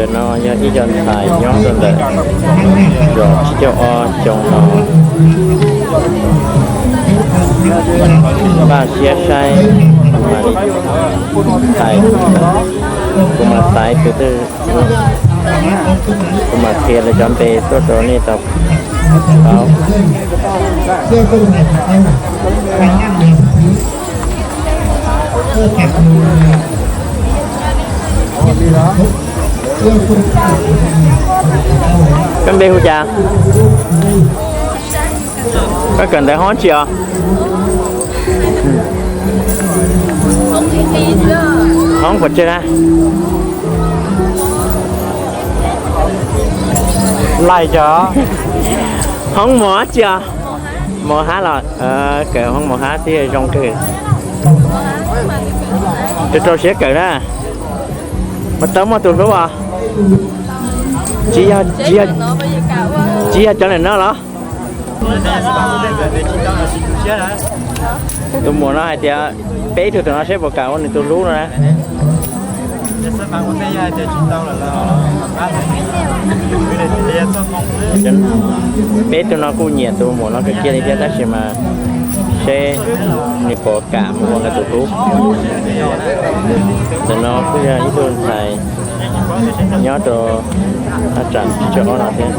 Cov no yog ib co ntxhais nyob rau ntawm zos Tsib Caug Ob xyoo no, npaj siab saib, kuv mam li thaij, kuv mam xaiv tus twg, kuv mam qhia lawv cov npe tuaj rau nej tau paub. Koj npe hu cas? Koj kawm ntawv hoob tsi os? Hoob pov tseg na? Lais cov hoob mos tsi os? Mos hab los, kawm hoob mos hab thiaj zoo kawg. Rau rau siab kawm na. Puas tau muaj tus hlub os? Tsis yog, tsis yog cov ntawm no los? Tus muam no hais tias peb tug tus no seb puas kam ua nws tus hlub no na. Peb tug no kuj nyiam tus muam no kawg kiag li thiab tab sis mas seb nws puas kam mus ua nkawd tus hlub. Ntawm no kuj yog ib tug ntxhais nyob rau thaj tsam Tsib Caug Ob no thiab.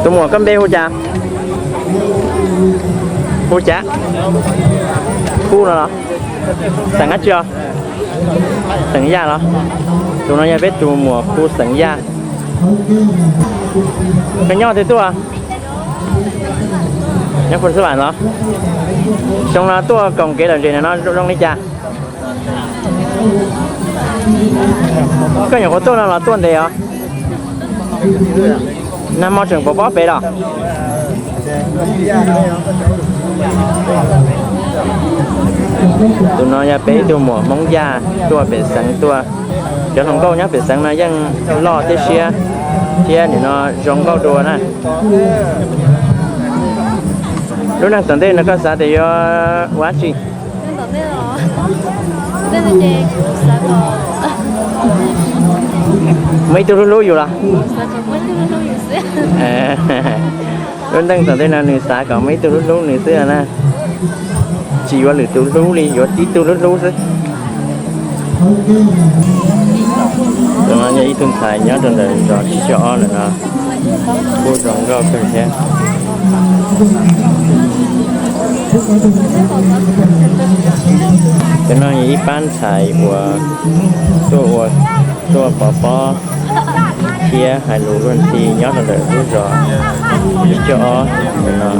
Tus muam koj npe hu cas? Hu cas? Hu no los? Xeem dab tsi os? Xeem Yaj los? Tus no yog peb tus muam hu Xeem Yaj. Koj nyob twg tuaj? Nyob Phu Xub Vam los? Xyoo no tuaj koom kev lom zem no zoo li cas? Koj nyuam qhuav tuaj no los tuaj ntev os? Nag hmo tseem pov pob pem los? Tus no yog peb ib tug muam Hmoob Yaj tuaj pem xeev tuaj. Cov hluas nkauj nyob pem xeev no yeej loj thiab siab thiab nim no zoo nkauj dua na. Lub neej tom ntej no koj xav tias yuav ua dab tsi? Muaj ib tug hlub hlub yus los? Lub neej tom ntej no nws xav kom muaj ib tug hlub hlub nws xwb na. Tsis yuav lwm tus hlub li, yuav tib tug hlub hlub xwb. Tus no yog ib tug ntxhais nyob rau ntawm zos Tsib Caug Ob ntawm no, kuj zoo nkauj kawg thiab. Cov no yog ib pab ntxhais uas tuaj ua, tuaj pov pob thiab hais lus luag ntxhi nyob rau ntawm lub zos Tsib Caug Ob ntawm no.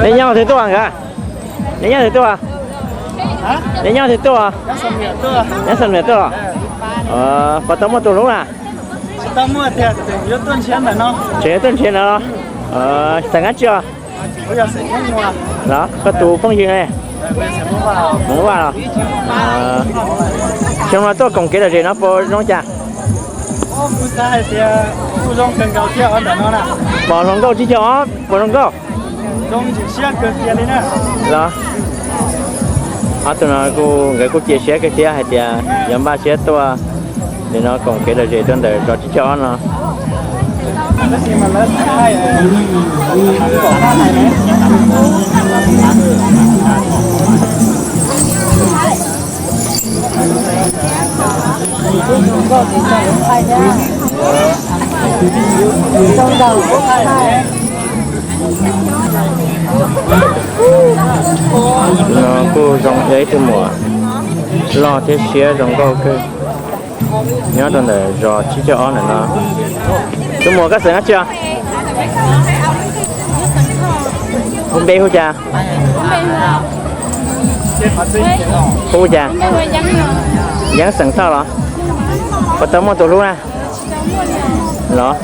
Neb nyob twg tuaj nkawd? Neb nyob twg tuaj? Neb nyob twg tuaj? Nyob Xam Nuam tuaj los? Puas tau muaj tus hlub na? Tseem yuav tuaj nrhiav ntawm no los? Xeem dab tsi os? Los koj tus phooj ywg ne? Hmoob Vaj los? Xyoo no tuaj koom kev lom zem no puas zoo cas? Pom hluas nkauj Tsib Caug Ob puas zoo nkauj? Los, ob tug no kuj, nkawd kuj cia siab kawg thiab hais tias yuav npaj siab tuaj nim no koom kev lom zem rau ntawm zos Tsib Caug Ob no. No kuj zoo, yog ib tug muam loj thiab siab zoo nkauj kawg nyob rau ntawm zos Tsib Caug Ob ntawm no. Tus muam koj xeem dab tsi os? Npe hu cas? Hu cas? Yeeb xeem Thoj los? Puas tau muaj tus hlub na? Los,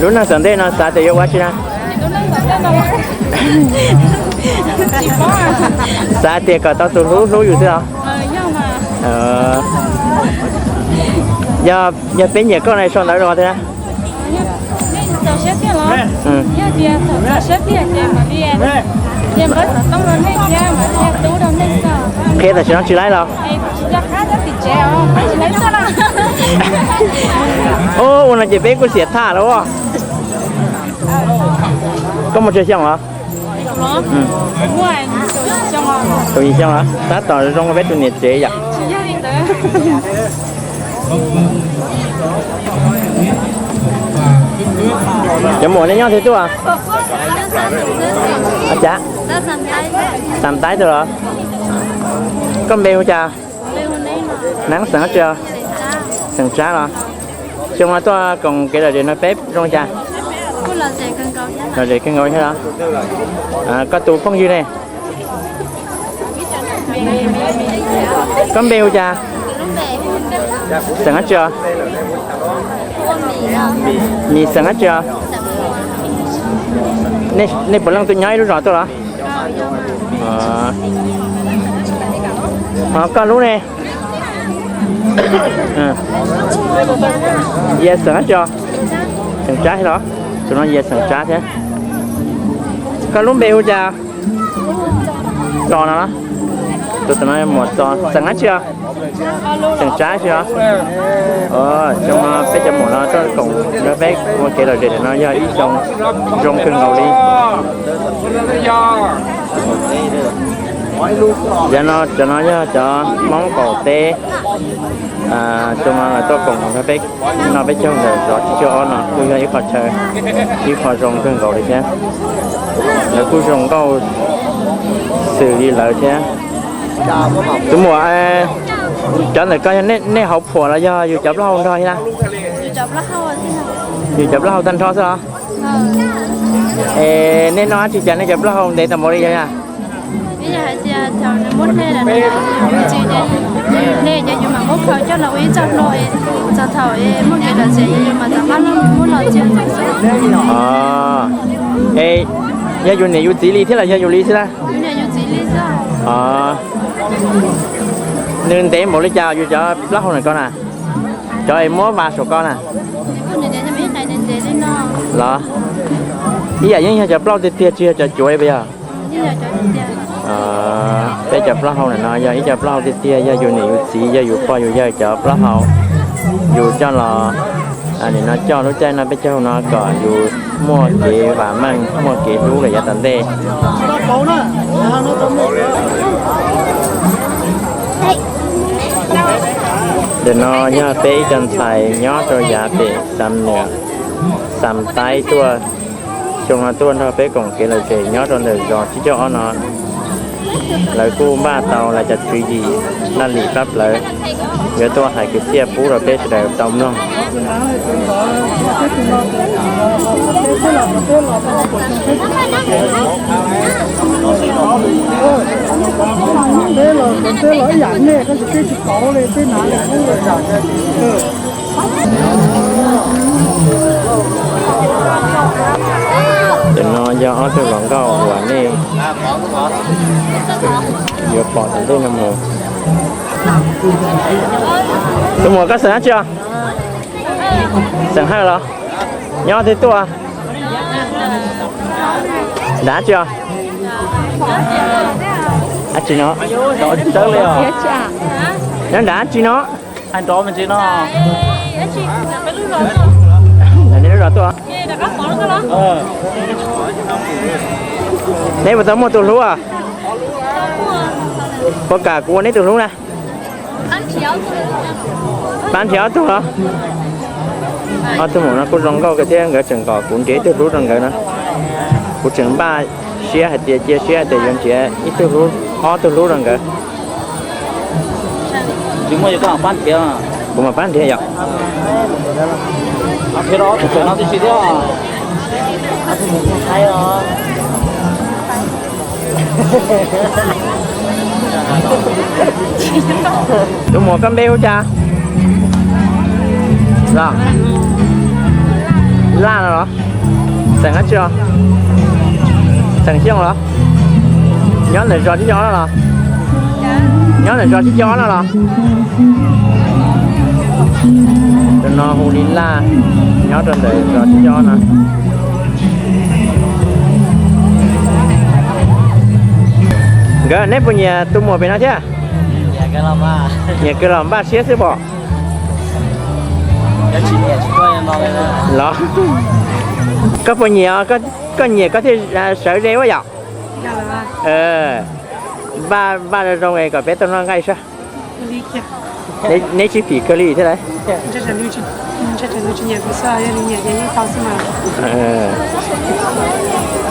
lub neej tom ntej no xav tias yuav ua tsi na? Xav tias kom tau tus hlub hlub yus xwb os. Yog peb nyiam koj na sau ntawv rau thiab. Qhia tam sim no tsis laib los? Ua no ces peb kuj xiam tham los. Koj muaj tsawg xyoo os? Kaum yim xyoo os, tab tom zoo peb tus niam tsev yom. Cov muam nej nyob twg tuaj? Cas? Xam Taib tuaj los? Koj npe hu cas? Neeb xeem dab tsi? Xeem Tsab los? Xyoo no tuaj koom kev lom zem no peb zoo cas? Lom zem kawg nkaus thiab los? Koj tus phooj ywg ne? Koj npe hu cas? Xeem dab tsi os? Mis xeem dab tsi os? Nej puav leej tuaj nyob ib lub zos tuaj los? Ho koj lub ne? Yog xeem dab tsi os? Xeem Tsab los? Tus no yog xeem Tsab thiab. Koj lub npe hu cas? Txos no, tus no muam Txos. Xeem dab tsi os? Xeem Tsab tsis os? Xyoo no peb cov muam no tuaj koom nrog peb ua kev lom zem no yog ib xyoo zoo kawg nkaus li. Cov no, cov no yog cov Hmoob qaum teb, xyoo no lawv tuaj koom nrog peb noj peb caug ntawm zos tsib caug ob no kuj yog ib qho chaw, ib qho zoo kawg nkaus li thiab. Lawv kuj zoo nkauj xws li lawv thiab. Tus muam, cov ntawm ko yog nej hauv phuam los yog yus cov plaub hau nrog thiab? Yus cov plaub hau tag nrho xwb los? Es nej noj dab tsi cas nej cov plaub hau ntev tau npaum li yog? Es yog yus niam yus txiv li thiab los yog yus li xwb na? Nws ntev npaum li cas yus cov plaub hau ntawm ko na? Cov es muab vas saum ko na? Los, ib yam yeej yog cov plaub hau tiag tiag tsis yog cov cuav li puas yog? Peb cov plaub hau ntawm no yog ib co plaub hau tiag tiag, yog yus niam yus txiv, yog yus pog yus yawg cov plaub hau. Yus coj los, nim no coj lub caij no peb caug no kom yus muaj kev vam meej, muaj kev hlub rau yav tom ntej. Ntawm no yog peb ib co ntxhais nyob rau yav pem Xam Niam, Xam Taib tuaj, xyoo no tuaj nrog peb koom kev lom zem nyob rau ntawm zos tsib caug ob no. Lawv kuj npaj tau lawv cov tswv yim laj lim pab plawv yuav tuaj hais kwv txhiaj pub rau peb sawv daws tau mloog. Cov no yog ob tug hluas nkauj uas nej yuav pom tom ntej no mus. Tus muam koj xeem dab tsi os? Xeem Hawj los? Nyob twg tuaj? Nram dab tsi os? Dab tsi no? Nyob nram dab tsi no? Nram nej lub zos tuaj. Neb puas tau muaj tus hlub? Puas kam kuv ua neb tus hlub na? Pab nrhiav ob tug los? Ob tug muam no kuj zoo nkauj kawg thiab, nkawd tseem kom kuv nrhiav ib tug hlub rau nkawd no. Kuv tseem npaj siab hais tias, cia siab hais tias yuav nrhiav ib tug hlub, ob tug hlub rau nkawd. Kuv mam pab nrhiav yom. Nrhiav los ob tug no tib si thiab. Tus muam, koj npe hu cas? Los, Laj no los? Xeem dab tsi os? Xeem Xyooj los? Nyob ntawm zos Tsib Caug Ob no los? Nyob ntawm zos Tsib Caug Ob no los? Tus no hu li Laj, nyob rau ntawm zos Tsib Caug Ob no. Nkawd, neb puas nyiam tus muam pem no thiab? Nyiam kawg los npaj siab xwb pom. Los, koj puas nyiam, koj nyiam koj thiaj sawv ze ua yom? Npaj, npaj zoo zoo es kom peb tau noj nqaij sab. Neb tsis phim kawg li thiab lauj.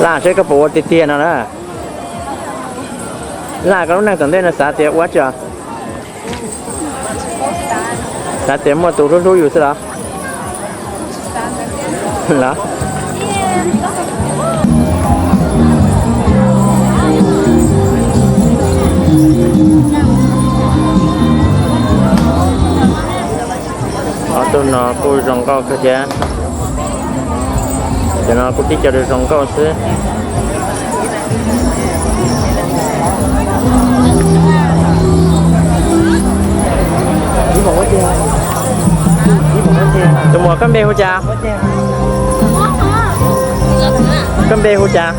Laj, seb koj puas ua tiag tiag no na. Laj, koj lub neej tom ntej no xav tias ua tsi os? Xav tias muaj tus hlub hlub yus xwb los? Los, ob tug no kuj zoo nkauj kawg thiab. Cov no kuj tib co zoo nkauj xwb. Tus muam, koj npe hu cas? Koj npe hu cas?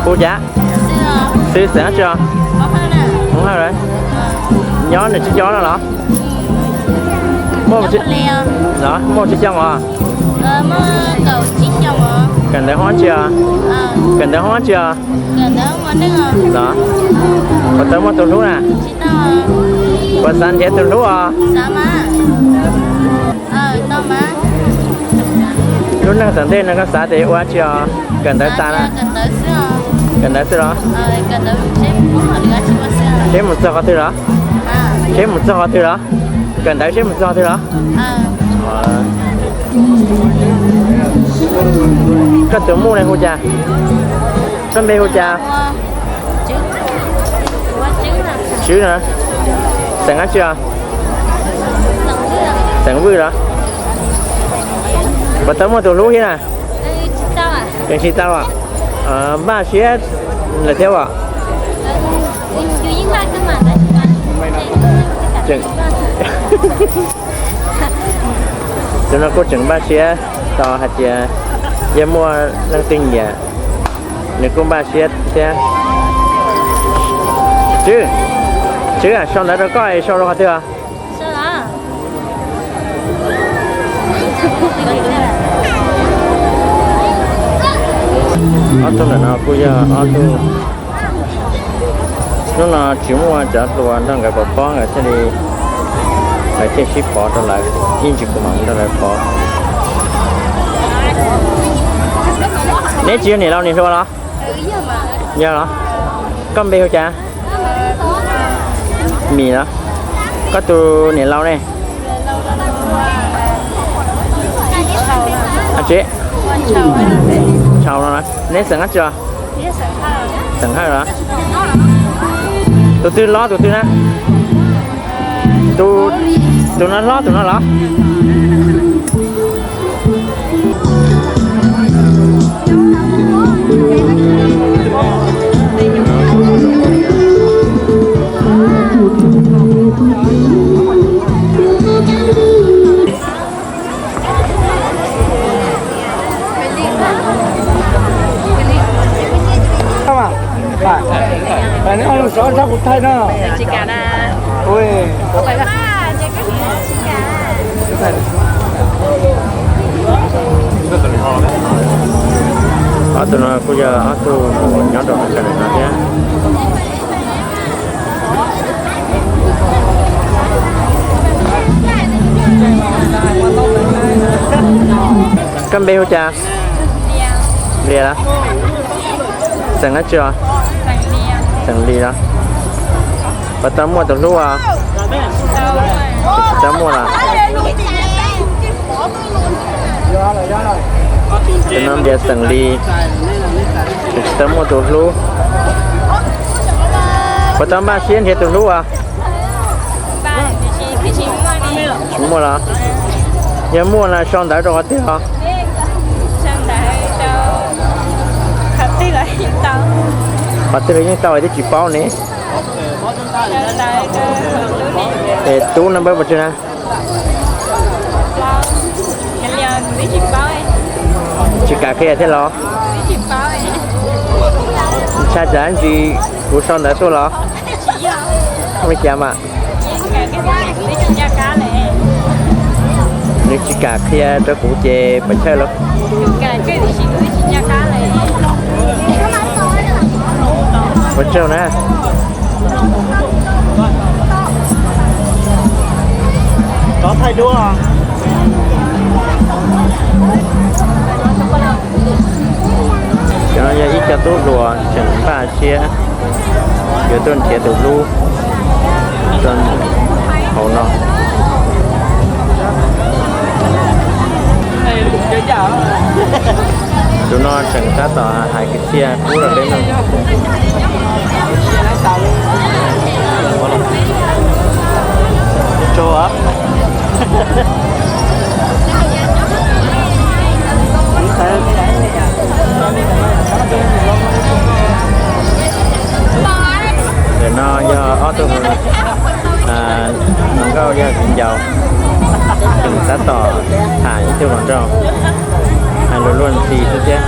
Hu cas? Xwb, xeem dab tsi os? Hmoob Hawj. Nyob ntawm Tsib Caug Ob no los? Muaj tsib xyoos os? Kawm ntawv hoob dab tsi os? Kawm ntawv hoob dab tsi os? Los, puas tau muaj tus hlub na? Puas xav nrhiav tus hlub os? Lub neej tom ntej no koj xav tias ua dab tsi os? Kawm ntawv tas na? Kawm ntawv xwb los? Seb mus txog qhov twg los? Seb mus txog qhov twg los? Kawm ntawv seb mus txog qhov twg los? Koj tus muam ne hu cas? Koj npe hu cas? Tswb no. Xeem dab tsi os? Xeem Vwj los? Puas tau muaj tus hlub thiab na? Tseem tsis tau. Npaj siab lawm thiab os? Tus no kuj tseem npaj siab tos hais tias yog muaj leej twg nyiam, nws kuj npaj siab thiab. Tswb, Tswb, sau ntawv rau koj es sau rau qhov twg os? Ob tug ntawm no kuj yog ob tug, hnub no tsis muaj cov hluas nrog nkawd pov pob, nkawd thiaj li, nkawd thiaj sib pov rau lawv, yeej tsis pub mam nrog lawv pov. Neb tsis yog niam laus niam hluas los? Yog los? Koj npe hu cas? Mim los? Koj tus niam laus ne? Tsis, Tshau no. Neb xeem dab tsi os? Xeem Hawj los? Tus twg hlob tus twg na? Tus no hlob tus no los? Ob tug no kuj yog ob tug nyob rau hauv tsev no thiab. Koj npe hu cas? Lias los? Xeem dab tsi os? Xeem Lis los? Puas tau muaj tus hlub os? Tsis tau muaj los? Tus no npias xeem Lis, tus Tau muaj tus hlub. Puas tau npaj siab nrhiav tus hlub os? Tsis muaj los? Yog muaj no sau ntawv rau qhov twg os? Qhov twg los yeej tau, twb tsis paub ne. Es tub no npawb pes tsawg na? Tsis kam qhia thiab los? Ntshai tsam ntsis kuv sau ntawv tuaj los? Me cas mas. Nws tsis kam qhia rau kuv ces pov chawj los? Ua tsaug na. Cov no yog ib co tub hluas tseem npaj siab yuav tuaj nrhiav tus hlub rau hauv no. Tus no tseem tab tom hais kwv txhiaj pub rau peb mloog. Ntawm no yog ob tug hluas nkauj yog viv ncaus, tseem tab tom tham ib tug hluas nraug, hais lus luag ntxhi xwb thiab.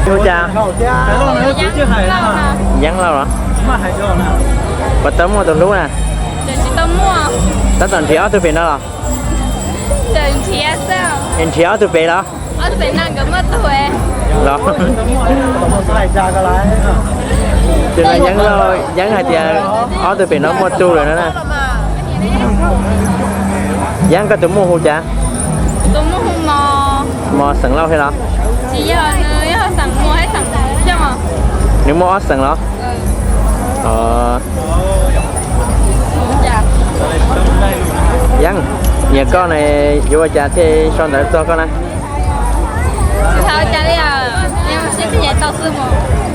Hu cas? Yeeb Lauj los? Puas tau muaj tus hlub na? Tab tom nrhiav ob tug pem no los? Nrhiav ob tug pem los? Los? Tus no Yeeb Lauj, Yeeb hais tias ob tug pem no muaj tug lawm no na. Yeeb, koj tus muaj hu cas? Mos xeem Lauj thiab los? Nws muaj ob xeem los? Yeeb, niam koj ne, yuav ua cas thiaj sau ntawv txog koj na?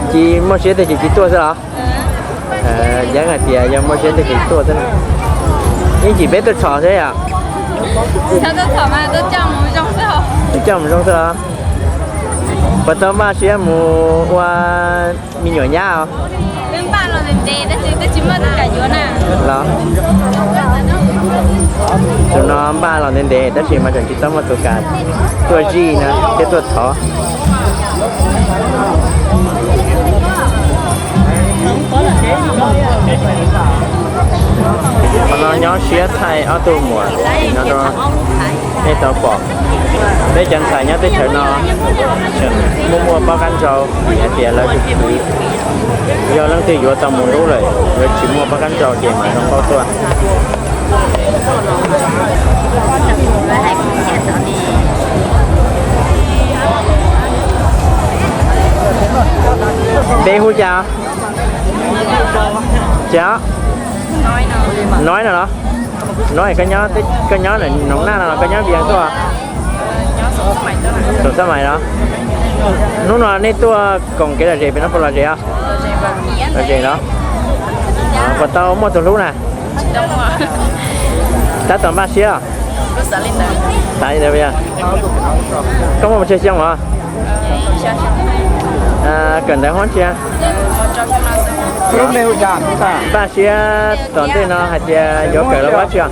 Tsis muaj siab tej ces tsis tuaj xwb los? Yeeb hais tias yog muaj siab tej ces tuaj xwb. Yeej cim peb tuaj txhom xwb yom? Coj mus zoo xwb los? Puas tau npaj siab mus ua me nyuam nyab os? Los, tus no npaj los ntev ntev tab sis mas tseem tsis tau muaj tus kam tuaj zij na thiab tuaj thov. Qhov no nyob siab thaij ob tug muam no rau nej tau pom. Peb cov ntxhais nyob teb chaws no tseem muaj muaj pob qab ntsau vim hais tias lawv tus kwv yog leej twg yuav tau mus lub lawm, yuav tsis muaj pob qab ntsau ces mam zoo nkauj tuaj. Peb hu cas? Ces Nói no los? Nói, koj nyob Nov Naj no los koj nyob Vias tuaj? Xoom Xab Mais los? Hnub no nej tuaj koom kev lom zem pem no puas lom zem os? Lom zem los? Puas tau muaj tus hlub na? Tab tom npaj siab os? Xav li ntawd. Koj muaj pes tsawg xyoo os? Kawm ntawv hoob tsi? Npaj siab tom ntej no hais tias yuav kawm los ua tsi os?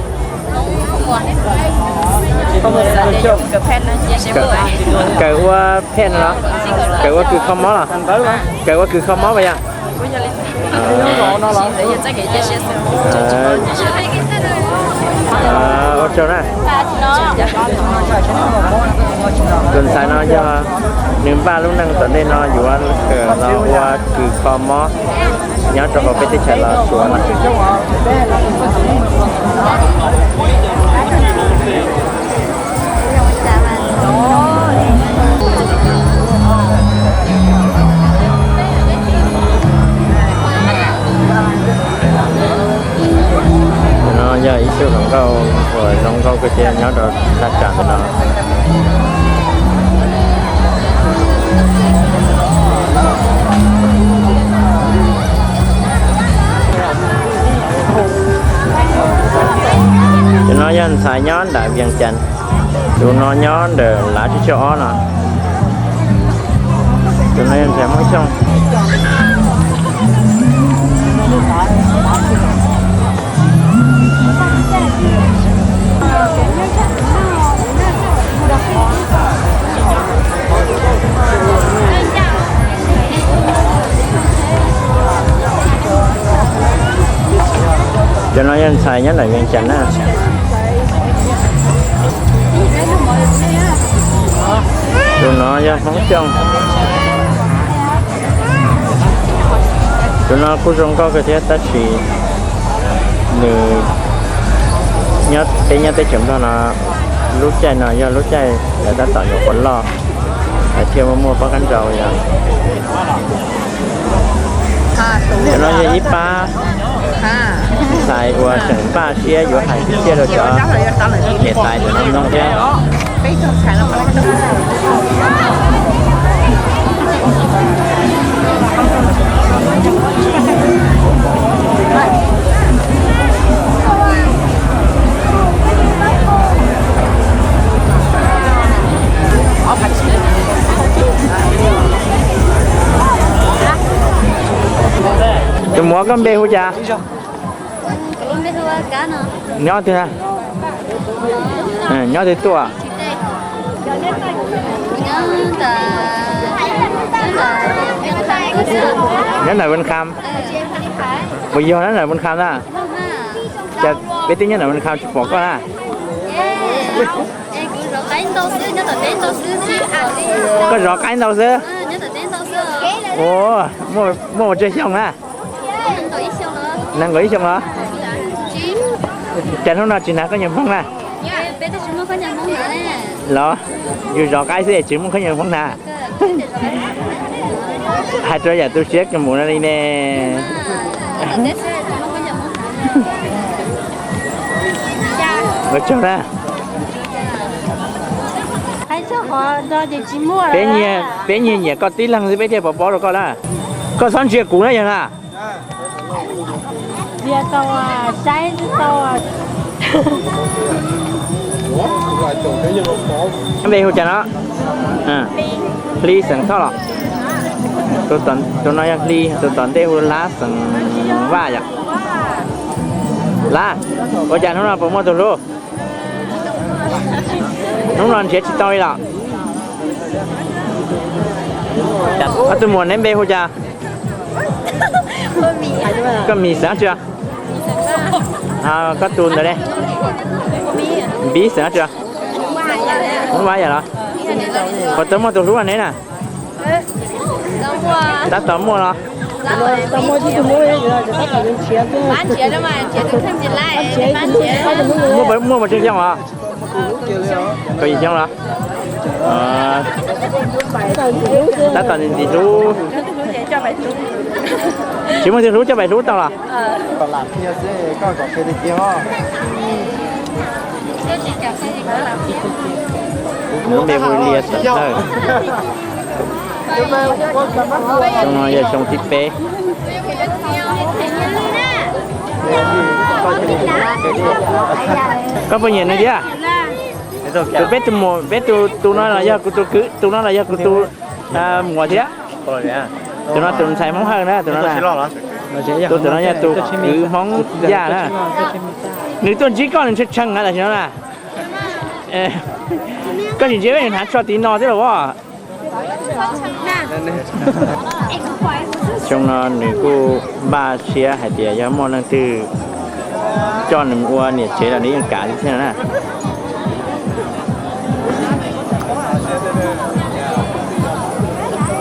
Kawm ua pheej los? Kawm ua kws kho mob los? Kawm ua kws kho mob puas yog? Ua tsaug na. Tus ntxhais no yog nws npaj lub neej tom ntej no yuav kawm los ua kws kho mob nyob rau hauv peb teb chaws Los Tsuas no. Nkauj uas zoo nkauj kawg thiab nyob rau thaj tsam ntawm no. Cov no yog ntxhais nyob nram Vias Cas, tus no nyob ntawm lav tsib caug ob no. Tus no yog ntxhais Hmoob Xyooj. Cov no yog ntxhais nyob ntawm Vias Cas na. Tus no yog Hmoob Xyooj. Tus no kuj zoo nkauj kawg thiab tab sis nws nyob, peb nyob teb chaws Nplog no, lub caij no yog lub caij lawv tab tom yuav ua loj, lawv thiaj muaj muaj pob kab ntsau yom. Cov no yog ib pab ntxhais uas tseem npaj siab yuav hais kwv txhiaj rau cov niam tais ntawm no mloog thiab. Tus muam, koj npe hu cas? Nyob twg? Nyob twg tuaj? Nyob ntawm Ven Kham. Puas yog nyob ntawm Ven Kham na? Cas peb twb nyob ntawm Ven Kham tsis pom koj na. Koj zov qaib ntau xwb. Ua, muaj ua tsawg xyoo na? Nees nkaum ib xyoos los? Cas hnub no tsis hnav khaub ncaws Hmoob na? Los, yus zov qaib xwb es tsis muaj khaub ncaws Hmoob hnav. Hais rau yam tu siab kawg mus no li ne. Ua tsaug na. Peb nyiag, peb nyiag nyiam koj tib leeg xwb peb thiaj pov pob rau koj na. Koj txhob ntsia kuv na yog na. Npe hu cas no? Hli xeem Thoj los? Tus no yog Hli, tus tom ntej hu Lab xeem Vaj yom. Lab, ua cas hnub no puas muaj tus hlub? Hnub no nrhiav tsis tau li los? Ob tug muam, neb npe hu cas? Koj Mis xeem Vaj tsi? Koj tus ntawd ne? Npiv xeem Vaj tsi? Hmoob Vaj yam los? Puas tau muaj tus hlub neb na? Tab tom muaj los? Muaj puas tsawg xyoo os? Kaum yim xyoo los? Tab tom ntxim hlub. Tsis muaj tus hlub coj pais hlub tau los? Nws lub npe hu Lia Xeem Thawj. Xyoo no yog xyoo thib peb. Koj puas nyiam nws thiab? Tus peb tus muam, peb tus, tus no los yog kuv tus kwv, tus no los yog kuv tus muam thiab. Tus no tus ntxhais Hmoob Hawj na, tus no na. Tus, tus no yog tus kwv Hmoob Yaj na. Nws tuaj ntsib koj nws tshee tshee na tam sim no na. Koj tsis ntsia nws hnav tsho tiv no thiab los as? Xyoo no nws kuj npaj siab hais tias yog muaj leej twg coj nws mus ua niam tsev los nws yeej kam li thiab na.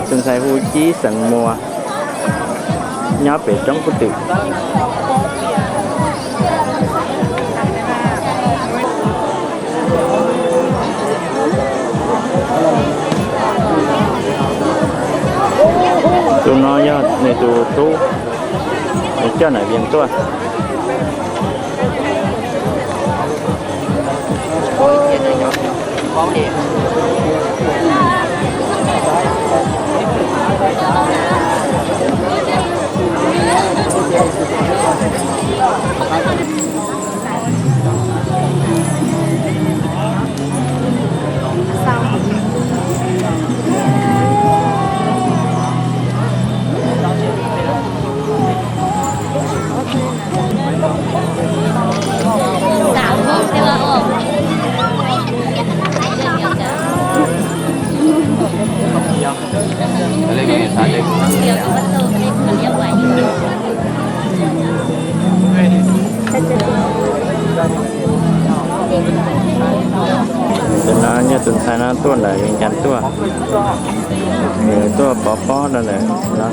Tus ntxhais hu Cib xeem Muas, nyob pem roob Kub Twm. Tus no yog nws tus tub, nws coj nam Vias tuaj. Tus no yog tus ntxhais no tuaj ntawm Vias Cas tuaj, nws tuaj pov pob rau ntawm no.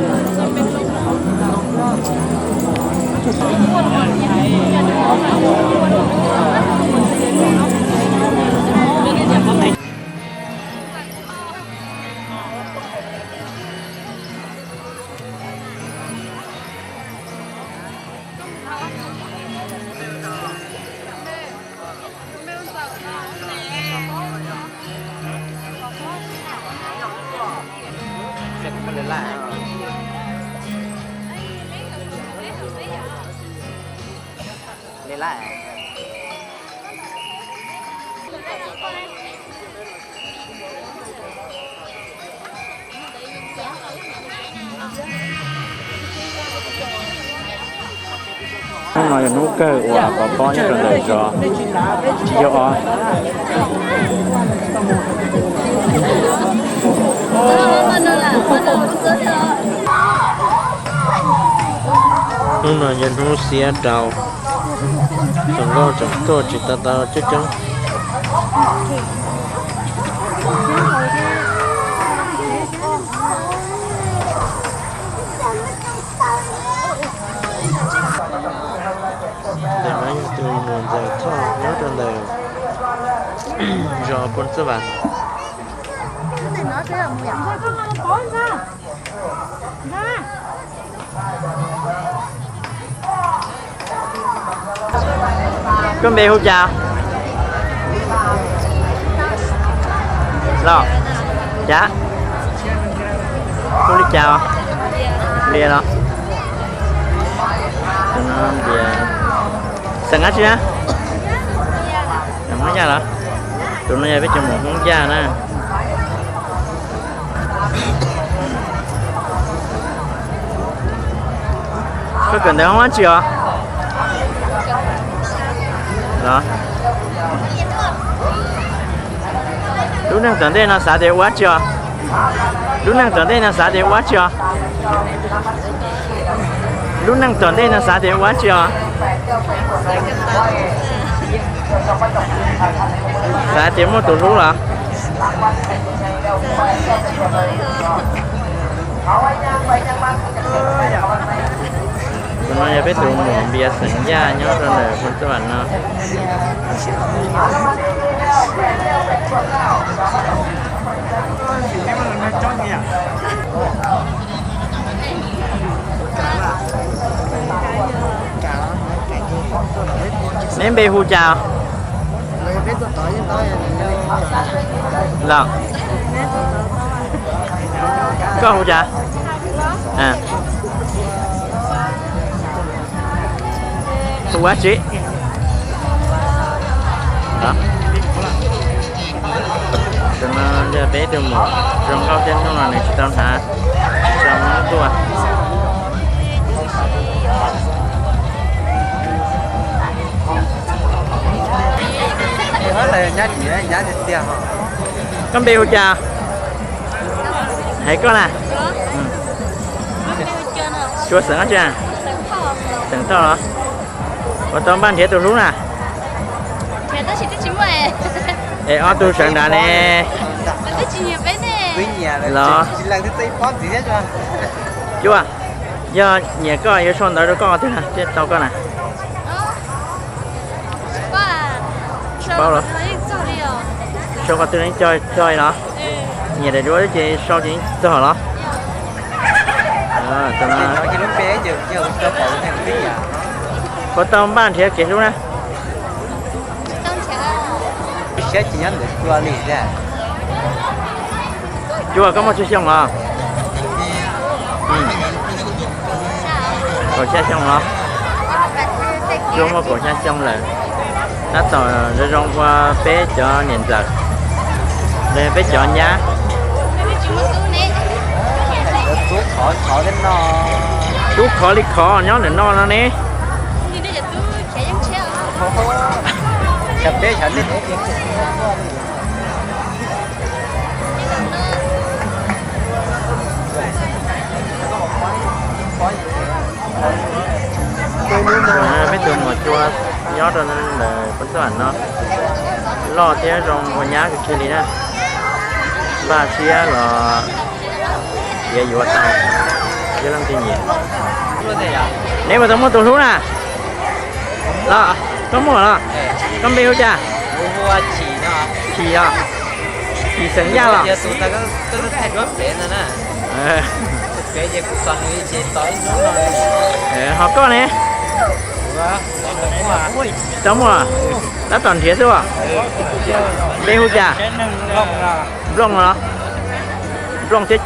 Hnub no yog hnub kawg uas pov pob nyob rau ntawm zos Yauj Ob. Hnub no yog hnub xiab rau, tus nkauj tseem tuaj tsis tau tau coob coob. Ntawm no yog tus muam Ntxawm Thoj nyob rau ntawm zos Phoos Txuj Vam. Koj npe hu cas? Los, cas? Hu li cas? Npias los? Tus no Npias. Xeem dab tsi na? Xeem Hmoob Yaj los? Tus no yog peb cov muam Hmoob Yaj na. Koj kawm ntawv hoob dab tsi os? Los, lub neej tom ntej no xav tias ua dab tsi os? Lub neej tom ntej no xav tias ua dab tsi os? Lub neej tom ntej no xav tias ua dab tsi os? Xav tias muaj tus hlub los? Tus no yog peb tus muam Npias xeem Yaj nyob rau ntawm Phoos Txuj Vam no. Neb npe hu cas? Los, koj hu cas? Hu ua dab tsi? Tus no yog peb tus muam zoo nkauj thiab hnub no nws tsis tau hnav, tsis tau muab tuaj. Koj npe hu cas? Hais koj na. Suav xeem dab tsi? Xeem Thoj los? Puas tau npaj nrhiav tus hlub na? Es ob tug sawv nrad ne? Los, cuaj, yog nyiam koj yuav sau ntawv rau koj qhov twg na thiaj tau koj na? Paub los? Sau qhov twg yeej cog li los? Nyiam daim duab ces sau ces yeej txog los? Puas tau npaj nrhiav kev hlub na? Siab tsis nyob ntawm cua li tiag. Cua koj muaj tsawg xyoo os? Kaum xya xyoo os. Cua muaj kaum xya xyoo lawm. Tab tom zoo zoo ua peb cov niam ntxawm, peb cov nyab. Tub khov li khov nyob ntawm no no ne. Peb tus muam cua nyob rau ntawm peb txoj no, loj thiab zoo ua nyab kawg kiag li na. Npaj siab los tiav yuav tau thiab leej twg nyiam. Neb puas tau muaj tus hlub na? Los, koj muaj los? Koj npe hu cas? Chim os. Chim xeem Yaj los? Ho koj ne? Tau muaj, tab tom nrhiav xwb. Npe hu cas? Nplooj los? Nplooj thiab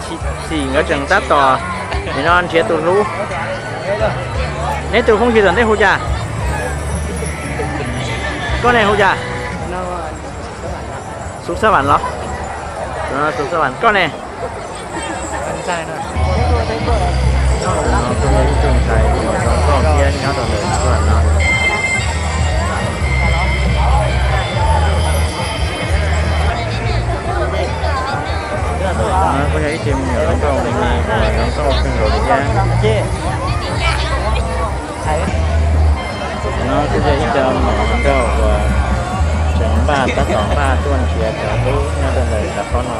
Xim nkawd tseem tab tom nim no nrhiav tus hlub. Neb tus phooj ywg tom ntej hu cas? Koj ne hu cas? Xub Xab Vam los? Xub Xab Vam, koj ne? Tus no kuj yog ib tug ntxhais uas zoo nkauj thiab nyob rau ntawm Xab Vam no. Tus no kuj yog ib tug me nyuam hluas nkauj me me uas zoo nkauj kawg nkaus li thiab. Tus no kuj yog ib co hluas nkauj uas tseem npaj, tab tom npaj tuaj nrhiav cov hlub nyob rau ntawm cov qhov no.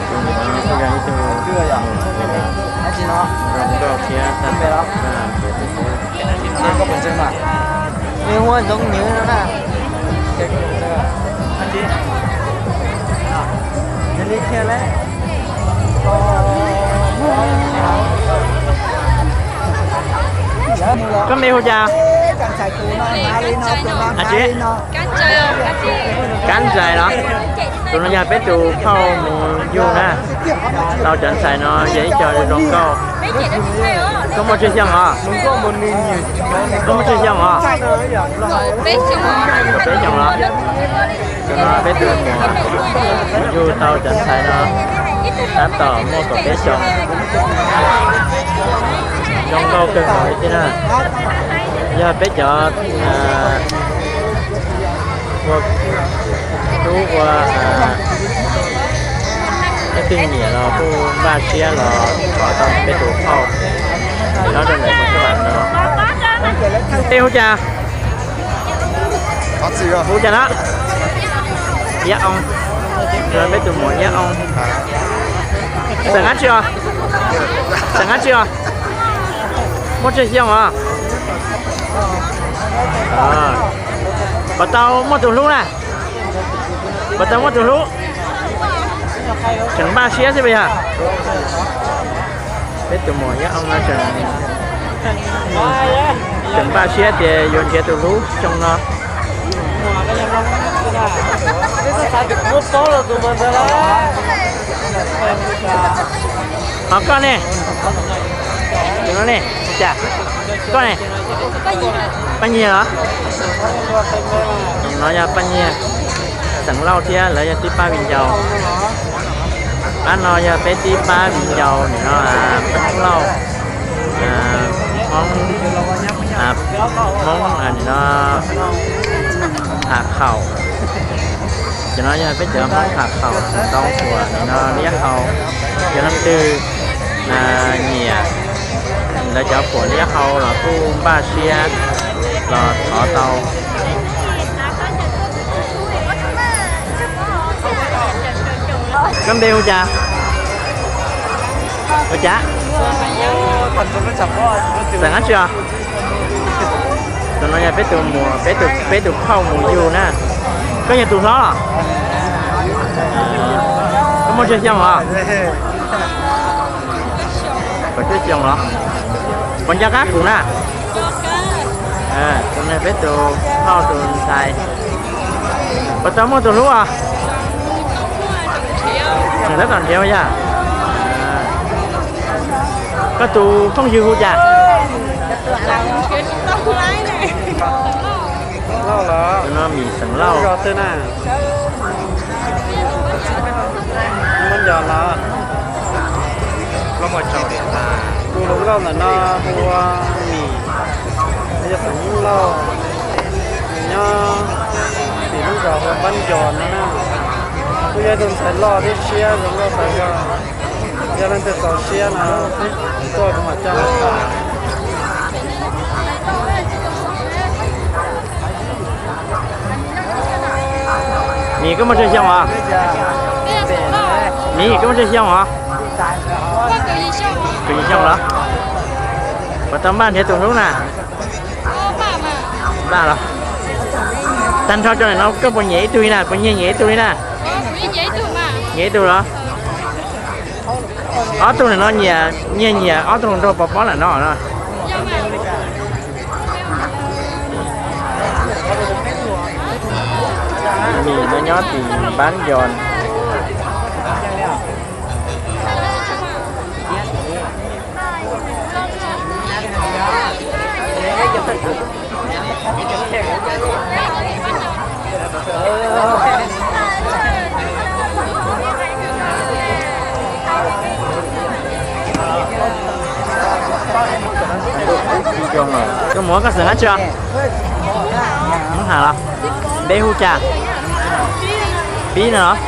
Tus no kuj yog ib tug zoo nkauj thiab tab tom nrhiav tus hlub. Koj npe hu cas? Ab tsi, Kab Ntsais los? Tus no yog peb tus phauj mus yug na. Tau cov ntxhais no yog ib co zoo nkauj. Koj muaj tsawg xyoo os? Koj muaj tsawg xyoo os? Kaum peb xyoo los? Tus no peb tus muam mus yug tau cov ntxhais no tab tom muaj kaum peb xyoo. Zoo nkauj kawg nkaus li thiab na. Yog peb cov ua tub ua leej twg nyiam los kuj npaj siab los thov tau peb tus phauj nyob rau ntawm Xab Vam no. Npe hu cas? Hu cas na? Iab Oo. Peb tus muam Iab Oo. Xeem dab tsi os? Xeem dab tsi os? Muaj tsawg xyoo os? Puas tau muaj tus hlub na? Puas tau muaj tus hlub? Tseem npaj siab xwb puas yog? Peb tus muam Iab Oo no tseem, tseem npaj siab tias yuav nrhiav tus hlub xyoo no. Ho koj ne? Tus no ne? Cas? Koj ne? Paj Nyiag los? No yog Paj Nyiag, xeem Lauj thiab lawv yog tib pab viv ncaus. Pab no yog peb tib pab viv ncaus nim no, Hmoob Lauj, Hmoob, Hmoob nim no Ham Khaum. Cov no yog peb cov Hmoob Ham Khaum tau uas nim no liab hau. Yog leej twg nyiam lawv cov phuam liab hau los kuj npaj siab los thov tau. Koj npe hu cas? Hu cas? Xeem dab tsi os? Tus no yog peb tus muam, peb tus, peb tus phauj mus yug na. Koj yog tus hlob los? Koj Muaj tsawg xyoo os? Kaum cuaj xyoo los? Puas nco qab kuv na? Tus no peb tus phauj tus ntxhais. Puas tau muaj tus hlub os? Nws tab tom nrhiav yog. Koj tus phooj ywg hu cas? Tus no Mim xeem Lauj. Tus hluas nkauj ntawm no hu ua Mim, yog xeem Lauj, nyob tim lub zos hu ua Npab Ncos no na. Kuj yog ib tug ntxhais loj thiab siab zoo nkauj tag zog. Yog leej twg txaus siab no tuaj kuv mam coj mus. Mim, koj muaj tsawg xyoo os? Mim, koj muaj tsawg xyoo os? Kaum yim xyoo los? Puas tau npaj nrhiav tus hlub na? Npaj los? Tag nrho cov ntawm no koj puas nyiam ib tug li na? Puas nyiag nyiam ib tug li na? Nyiam ib tug los? Ob tug ntawm no nyiam, nyiag nyiam ob tug nraug pov pob ntawm no no. Mim no nyob tim Npab Ncos. Koj muam, koj xeem dab tsi os? Hmoob Ham los? Npe hu cas? Pib no los?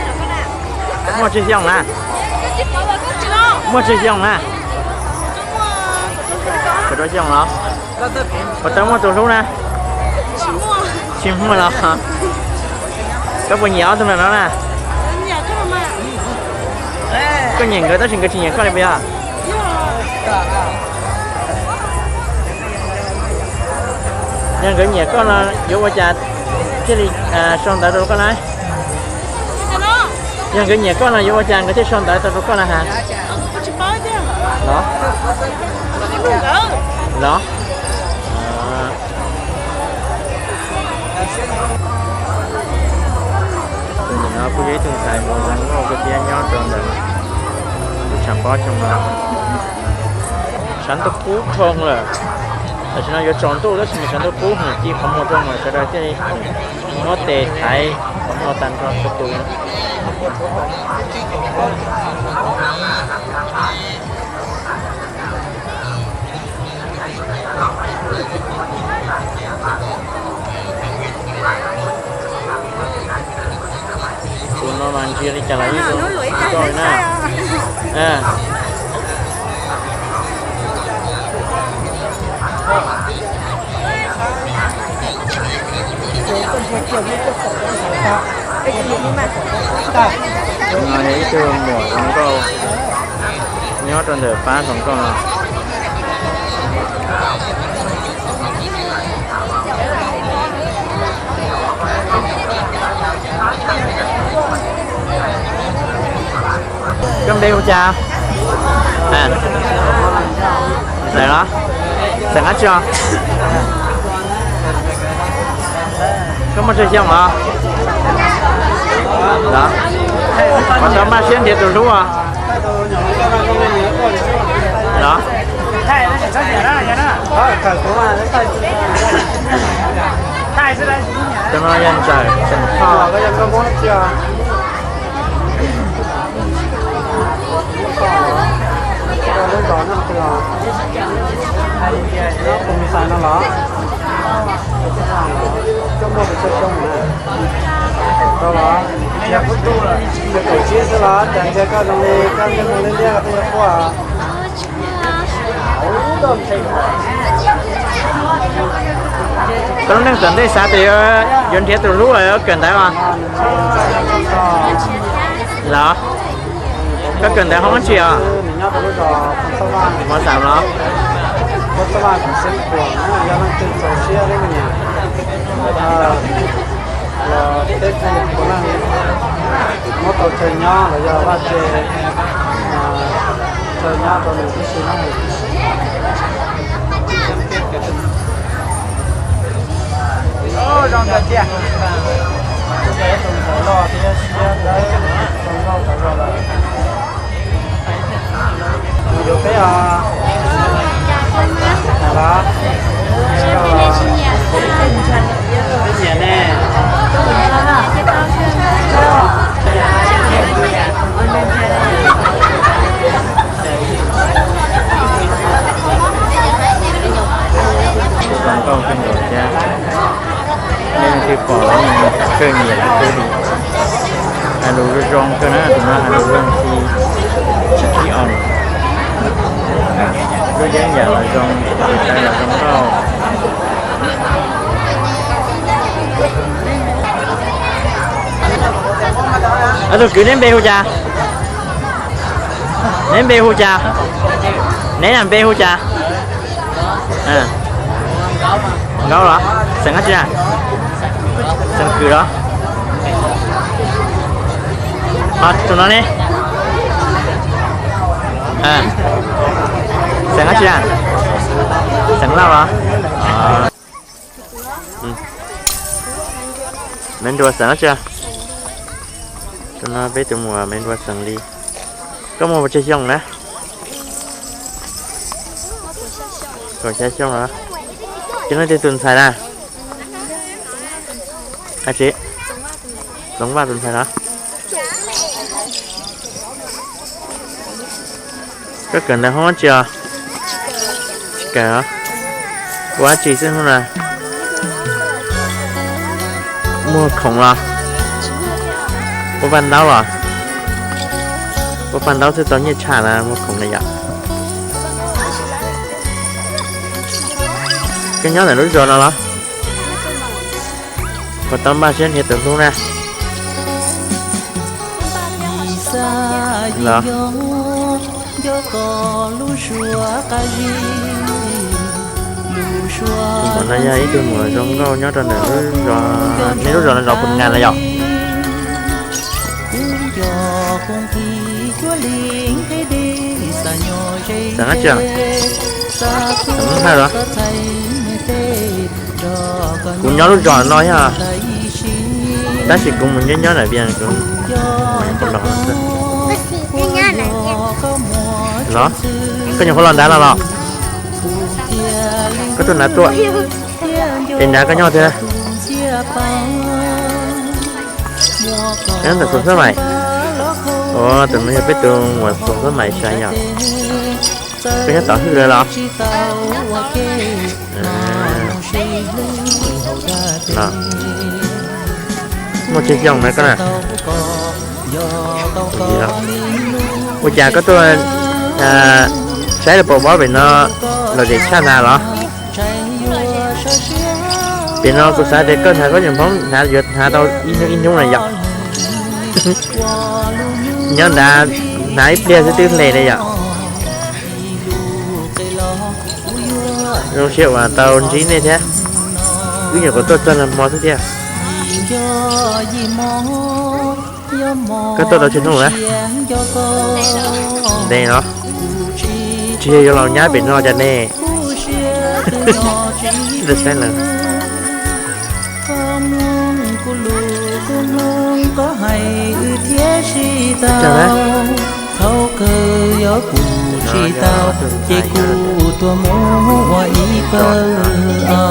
Muaj tsawg xyoo na? Muaj tsawg xyoo na? Kaum rau xyoo los? Puas tau muaj tus hlub na? Tsis muaj los? Koj puas nyiam ob tug ntawm no na? Koj nyiam nkawd tab sis nkawd tsis nyiam koj li puas yog? Yog nkawd nyiam koj no yuav ua cas thiaj li sau ntawv rau koj na? Yog nkawd nyiam koj no yuav ua cas nkawd thiaj sau ntawv tau rau koj na has? Los? Los? Tus ntawm no kuj yog ib tug ntxhais mus zoo nkauj kawg thiab nyob rau ntawm lub tshav pob xyoo no. Tshav ntuj kub dhoo lawm. Tam sim no yuav tsaus ntuj tab sis mas tshav ntuj kub heev, ci qhov muag rau mas sawv daws thiaj li muab tes thaiv qhov muag tag nrho txhua tus. Tus no mas ntsia li cas los yeej zoo nkauj li na. No yog ib tug muam hluas nkauj nyob rau ntawm pab hluas nkauj no. Koj npe hu cas? Ntxawm los? Xeem dab tsi os? Koj muaj tsawg xyoo os? Los? Puas tau npaj siab nrhiav tus hlub os? Los? Tus no yog Ntxawm, Ntxawm Thoj. Koj muaj tus xyoo xyoo na? Tau los? Yog kaum tsib xwb los cas ntsia koj zoo li koj nyob zoo li liab koj twb yuav quaj. Koj lub neej tom ntej xav tias yuav nrhiav tus hlub los yuav kawm ntawv os? Los? Koj kawm ntawv hoob dab tsi os? Mos xam los? Muab tau chaw nyob los yog vaj tse Zoo kawg tiag. Tus ntxhais loj thiab siab dawb zoo nkauj tag zog lawm. Mus yuav peb os. Los, peb nyiam ne. Zoo nkauj kawg nkaus thiab. Nej leej twg pom los nej kawg nyiam lawm xwb li. Hais lus zoo zoo kawg na, tus no hais lus zoo tsis, tsis khib oo. Lub yeeb yam los zoo, tus ntxhais los zoo nkauj. Ob tug kwv, neb npe hu cas? Neb npe hu cas? Neb na npe hu cas? Nkaub los? Xeem dab tsi na? Xeem Kws los? Ho tus no ne? Xeem dab tsi na? Xeem Lauj los? Maiv Nruas xeem dab tsi? Tus no peb tus muam Maiv Nruas xeem li. Koj muaj pes tsawg xyoo na? Kaum xya xyoo los? Ces leej twg tus ntxhais na? Tsis, Txoov Vaj tus ntxhais los? Koj kawm ntawv hoob dab tsi os? Tsis kawm os. Ua dab tsi xwb hnub no? Muag khoom los? Puab paj ntaub los? Puab paj ntaub xwb tau nyiaj tshaj na, muag khoom na yom. Koj nyob ntawm lub zos no los? Puas tau npaj siab nrhiav tus hlub na? Los, tus muam no yog ib tug muam zoo nkauj nyob rau ntawm lub zos, nej lub zos no zos Phu Nga na yom. Xeem dab tsi? Xeem Hawj los? Kuv nyob lub zos no thiab, tab sis kuv mus nyob nyob ntawm Vias, kuv los. Koj nyuam qhuav los nrad no los? Koj tuaj nrad tuaj, es nrad koj nyob tiag. Ntawm Xoom Xab Maim. Tus no yog peb tus muam Xoom Xab Maim Sai yom. Koj nyob tom hwj los? Muaj tsawg xyoo na koj na? Ua cas koj tuaj saib lub pob pob pem no lom zem tshaj na los? Pem no kuv xav tias koj hnav khaub ncaws Hmoob hnav yuav hnav tau ib hnub ib hnub na yom. Nyob nrad hnav ib pliag xwb twb hle na yom. Zoo siab uas tau ntsib nej thiab. Wb nyuam qhuav tuaj txog nag hmo xwb thiab. Koj tuaj tau tsawg hnub na? Ntev no. Tsis yog yuav los nyab pem no cas ne? Saib lawm. Thaum kawg yog kuv tsis tau, ces kuv tuaj mus ua ib pawg os.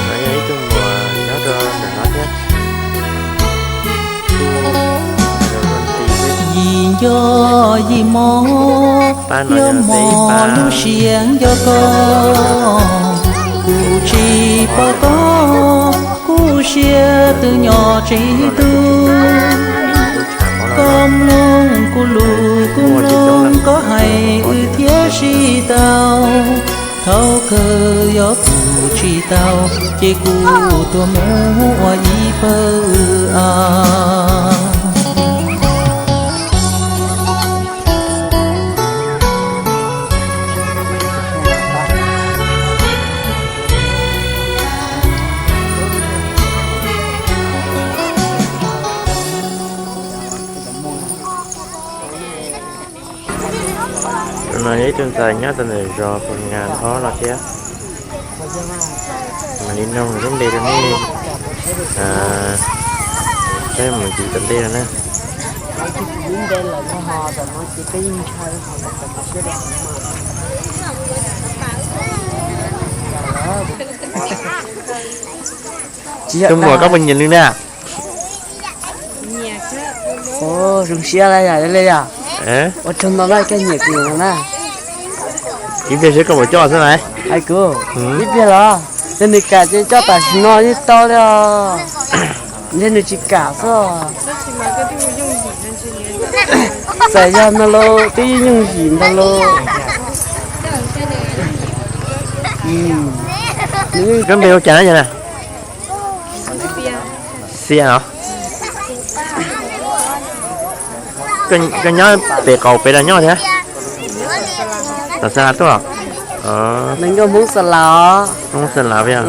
Yog ib tug muam nyob rau ntawm no thiab. Yim nco yim mos, yuav mos lub siab nco koj. Kuv tsis pom koj, kuv siab twb nyo tsis tu. Koj mloog kuv lus kuv mloog, koj hais wb thiaj sib tau. Thaum kawg yog kuv tsis tau, ces kuv tuaj mus ua ib Tus no yog ib tug ntxhais nyob rau ntawm zos Phu Nkas Ob no thiab. Mam li noog lub npe rau nej saib mus ntxiv tom ntej no na. Tus muam koj puas nyiam nws na? Zoo siab li yom, li yom. Ua tsaug ntau na, koj nyiam kuv no na. Ib pliag seb koj puas coj xwb na. Hais kuv, ib pliag los, yog nws kam ces coj tam sim no yeej tau li os. Ntshe nws tsis kam xwb. Txawm yog ntag lauj, twb yooj yim ntag lauj. Koj npe hu cas na? Xia os. Koj nyob pem qaum pem los nyob thiab? Tom Xa Las tuaj. Nkauj Hmoob Xa Las os. Hmoob Xa Las os.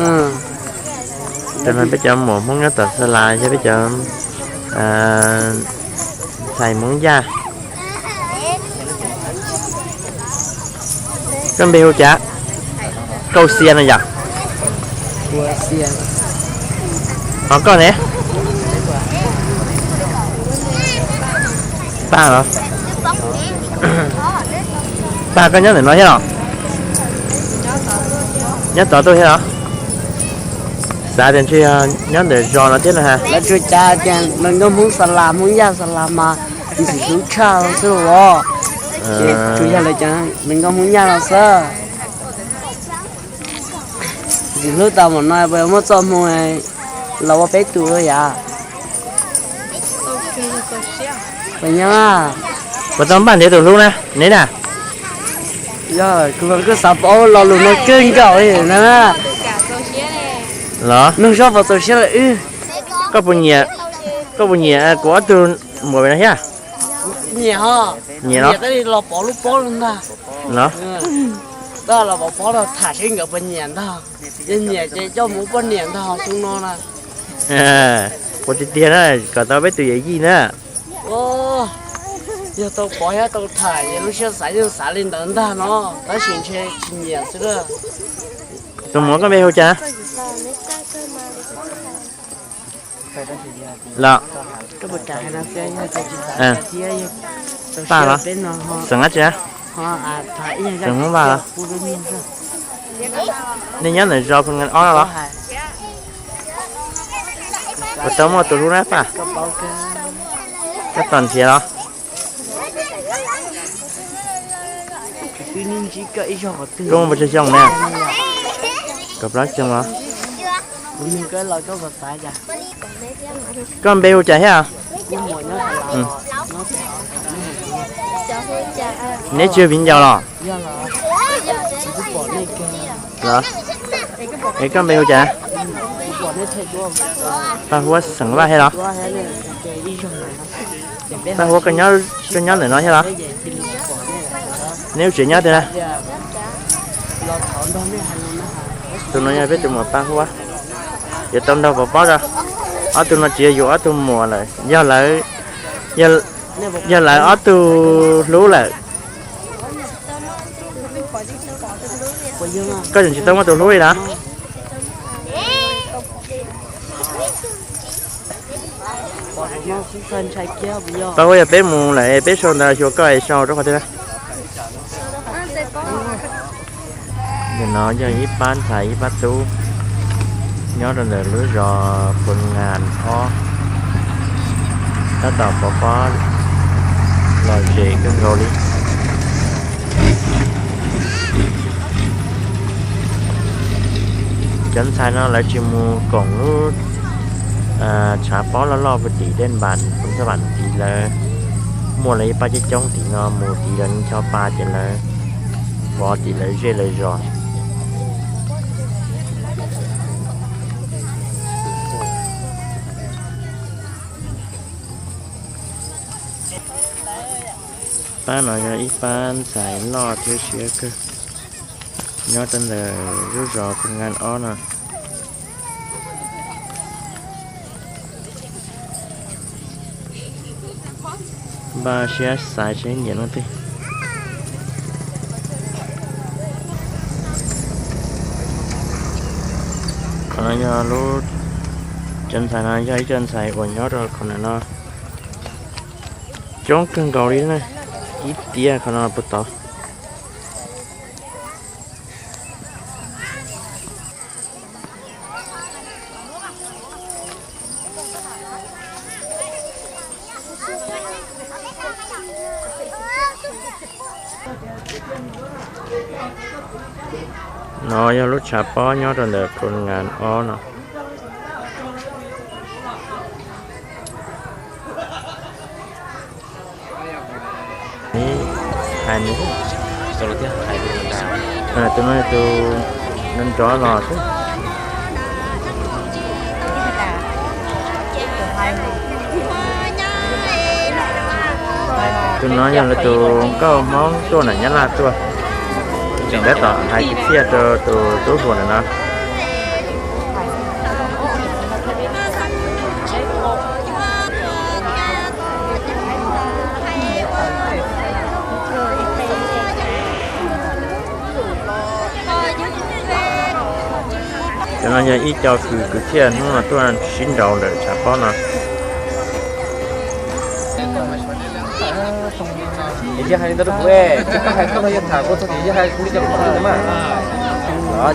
Tus no peb cov muam Hmoob nyob tom Xa Las, yog peb cov ntxhais Hmoob Yaj. Koj npe hu cas? Koj hu Xia no yom? Ho koj ne? Paj los? Paj, koj nyob ntawm no thiab los? Nyob tod tuaj thiab los? Xav tias ntshe yog nyob ntawm zos no thiab no ha. Lawv tsuas cav tias hluas nkauj Hmoob Xa Las, Hmoob Yaj Xa Las mas ntxim hlub tshaj xwb los. Ces tsuas yog lawv cov hluas nkauj Hmoob Yaj no xwb. Ntxim hlub tas mam no puas muaj txoj hmoo los ua peb tus yam? Puas nyob? Puas tau npaj nrhiav tus hlub na, neb na? Yog, kuv xav paub lo lus no kawg nkaus li na. Los? Nug zoj puas txaus siab lawm wb. Koj puas nyiam, koj puas nyiam kuv ob tug muam no thiab? Nyiam ho. Nyiam los? Nyiam tab sis los pov lub pob los ntag. Los? Tab los pov pob los tham seb nkawd puas nyiam ntag. Yog nyiam ces coj mus ua poj niam ntag xyoo no na. Ua tiag tiag na, kom tau peb tus yawm yij na. Yog tau pov thiab tau tham es lub siab xav yeej xav li ntawd ntag no, tab sis ntshe tsis nyiam xwb na. Tus muam koj npe hu cas? Los? Paj los? Xeem dab tsi? Xeem Hmoob Vaj los? Nej nyob ntawm zos Phu Nkas Ob no los? Puas tau muaj tus hlub na Paj? Koj tos nrhiav los? Koj muaj puas tsawg xyoo na? Kaum plaub xyoo los? Koj npe hu cas thiab? Neb tsis yog viv ncaus los? Los? Es koj npe hu cas? Paj Huab, xeem Vaj thiab los? Paj Huab, koj nyob ntawm no thiab los? Neb lub tsev nyob twg na? Tus no yog peb tus muam Paj Huab. Yuav tau nrog pov pob rau. Ob tug no tsis yog yus ob tug muam lawm, yog lawv, yog lawv ob tug hlub lawm. Koj tseem tsis tau muaj tus hlub li na? Paj Huab, yog peb mus lawm peb sau ntawv xyuas koj es sau rau qhov twg na? Ntawm no yog ib pab ntxhais ib pab tub nyob rau ntawm lub zos Phu Nkas Ob, tab tom pov pob lom zem kawg nkaus li. Cov ntxhais no lawv tsis mus koom lub tshav pob loj loj puag tim dej npas, puag thaj vam tid lawv muaj lawv ib pab coob coob tim no mus tid lawv ncho pa ces lawv pov tim lawv zej lawv zos. Pab no yog ib pab ntxhais loj thiab siab kawg nyob rau ntawm lub zos Phoo Ngan Ob no. Npaj siab xaiv seb nyiam leej twg. Qhov no yog lub, cov ntxhais no yog ib co ntxhais uas nyob rau qhov no coob kawg nkaus li na, ib tiam qhov no puas tau. No yog lub tshav pob nyob rau ntawm Phoo Ngan Ob no. Hais, tus no tus nrov los xwb. Tus no yog lawv tus nkauj Hmoob tuaj ntawm Nyab Laj tuaj, tseem tab tom hais kwv txhiaj rau tus tub hluas ntawm no. Cov no yog ib co kwv kwv txhiaj hnub no tuaj sib nraus ntawm tshav pob no. Yog hais li ntawd rau kuv, koj hais koj no yog tham kuv txog tias yog hais kuv li cas kuv tsis mas.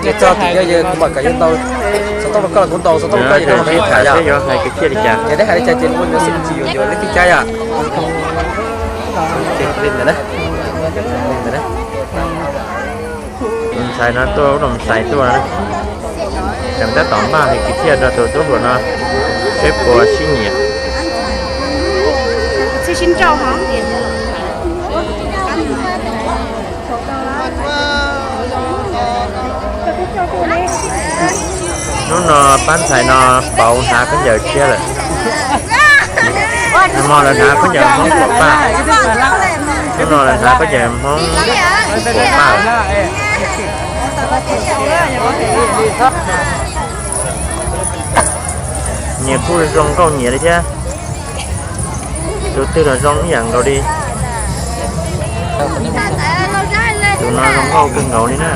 Ces txog tias yog kuv mam kam yuav ntaus xov tooj rau koj los kuv ntaus xov tooj rau koj, ces sib tham seb yuav hais kwv txhiaj li cas. Ces neb hais li cas ces kuv yuav xwb, kuv tsis yuav yuav leej twg caij yom. Tus ntxhais no tuaj ub los xais tuaj, tseem tab tom npaj hais kwv txhiaj rau tus tub hluas no seb puas sib nyiam. Hnub no pab ntxhais no pauv hnav khaub ncaws tshiab lawm. Nag hmo lawv hnav khaub ncaws Hmoob Pom Paj, hnub no lawv hnav khaub ncaws Hmoob Pom Paj lawm. Nyias kuj zoo nkauj nyias li thiab. Tus twg los zoo ib yam nkaus li. Tus no zoo nkauj kawg nkaus li na.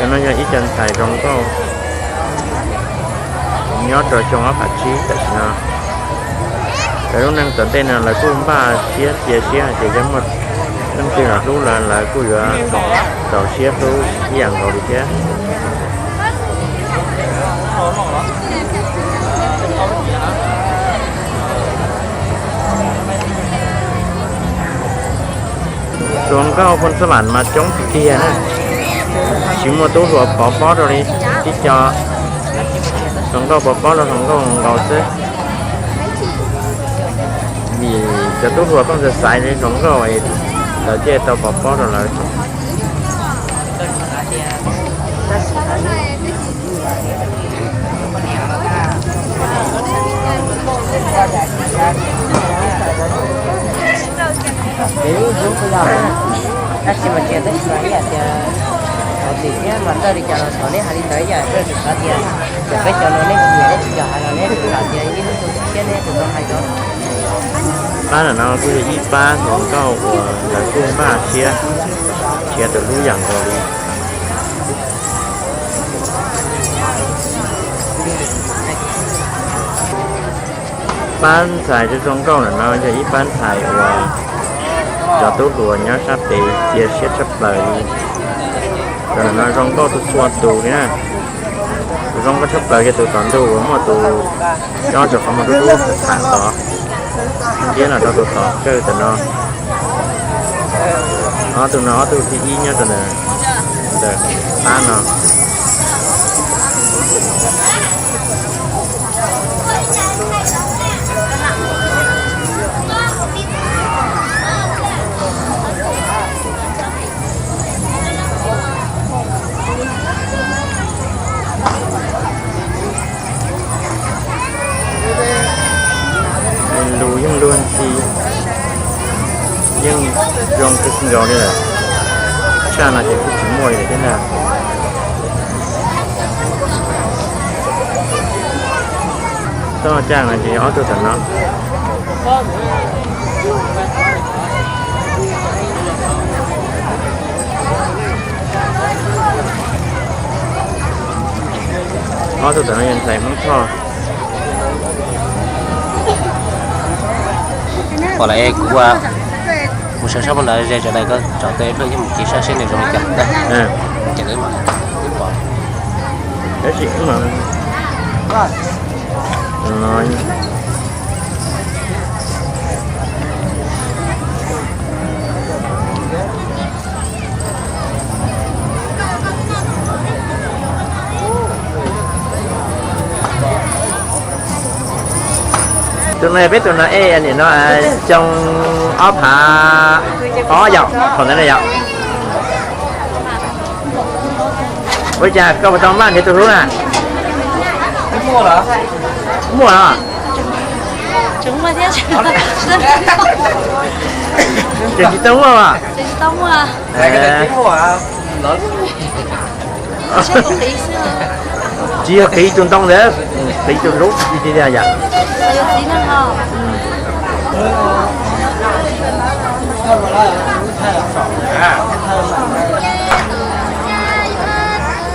Cov no yog ib co ntxhais zoo nkauj nyob rau xyoo ob phav tsib tam sim no. Lawv lub neej tom ntej no lawv kuj npaj siab cia siab hais tias yog muaj leej twg los hlub lawv, lawv kuj yuav txaus siab hlub ib yam nkaus li thiab. Hluas nkauj Phooj Xab Vam mas coob tiag tiag na, tsis muaj tub hluas pov pob rau li tib co. Hluas nkauj pov pob rau hluas nkauj nkaus xwb, vim cov tub hluas pheej xaiv xaiv li hluas nkauj, lawv thiaj tau pov pob rau lawv. Tab sis mas tsis, tab sis mas ib yam tias thov txim thiab mas txawj li cas los thov neb hais li ntawd ib yam, txawm tsis xav tias txawm peb cov no neb tsis nyiam neb tsis xav hais los neb tsis xav tias ib hnub tus thiab neb tus no hais no. Pab ntawm no kuj yog ib pab hluas nkauj uas lawv kuj npaj siab nrhiav tus hlub yam nkaus li. Pab ntxhais zoo nkauj ntawm no yog ib pab ntxhais uas cov tub hluas nyob sab pem cia siab tshaj plaws li. Cov ntawm no zoo nkauj txhua txhua tus li na. Tus zoo nkauj tshaj plaws yog tus tom ntej uas muaj tus cob rau qhov muag dub dub tham tod, thiab los rau tus tom kawg tom no. Ob tug no ob tug thib ib nyob rau ntawm, ntawm qab no. Zoo kawg nkaus li lawm. Tshaj no ces kuj tsis muaj li thiab ntag. Toj caj no ces ob tug tam no. Ob tug tam no yog ntxhais Hmoob Thoj. Pom lawm es kuv mus sawv sab puag nrad ze, sawv daws koj tso tes ib pliag coj mus kis sab seb nws zoo li cas ntag. Ces lawv mam pom. Tab sis wb mam no. Tus no peb tus no ej, nim no xyoo ob phav ob yom, thaum ntawd na yom. Ua cas koj puas tau npaj nrhiav tus hlub na? Muaj los? Tseem tsis tau muaj os. Tsis yog qiv tus ntoo ntawd, qiv tus hlub tiag tiag yom.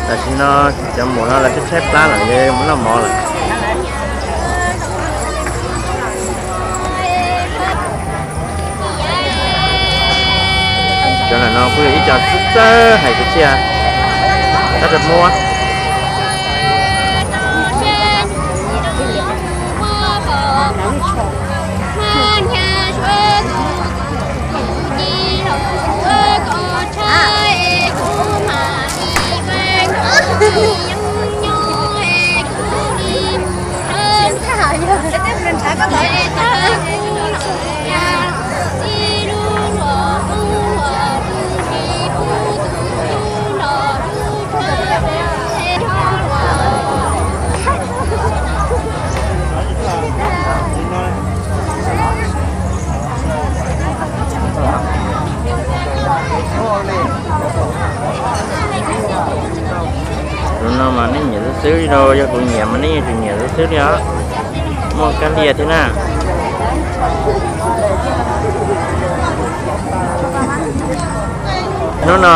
Tam sim no cov muam no lawv twb tshaib plab lawm, yuav mus noj mov lawm. Cov no kuj yog ib co xib txawj hais kwv txhiaj tab sis muab. Tus no mas nej nyiam xwb xwb li, yog kuv nyiam mas nej yeej tsis nyiam xwb xwb li os. Muaj kab lias thiab na. Hnub no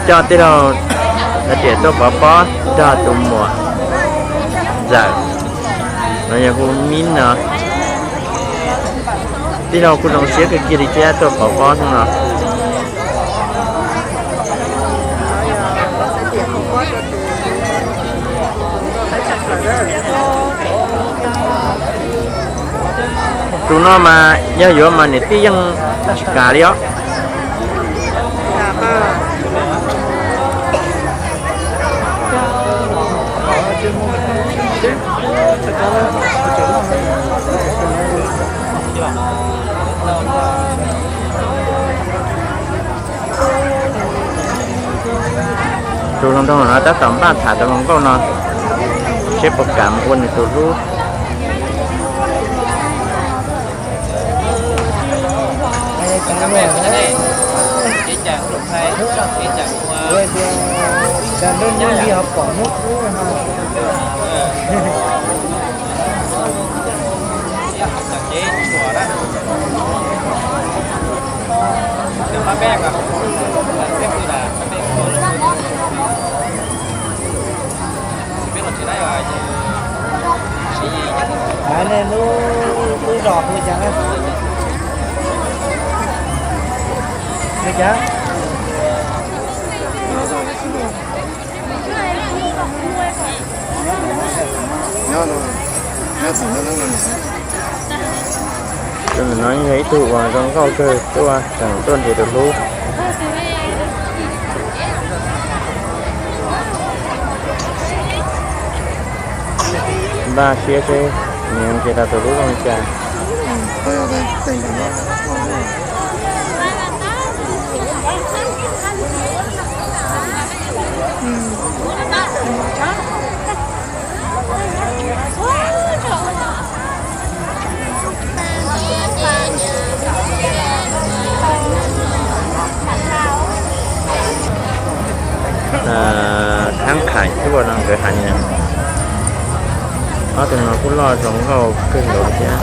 coj tij laug lawv riam tuaj pov pob nrog tus muam ntxawm, no yog hu Mib no. Tij laug kuj zoo siab kawg kiag li thiab tuaj pov pob hnub no. Tus no mas yog yuav mas niam tij yeej tsis kam li os. Tus hluas nraug no tab tom npaj tham tus hluas nkauj no seb puas kam mus ua nws tus hlub. Lub zos hu li cas na? Li cas? Tus no yog ib tug uas zoo nkauj kawg tuaj, tseem tuaj nrhiav tus hlub. Npaj siab seb nws nrhiav tau tus hlub zoo li cas. Ua no nkawd has no, ob tug no kuj loj zoo nkauj kawg nkaus thiab.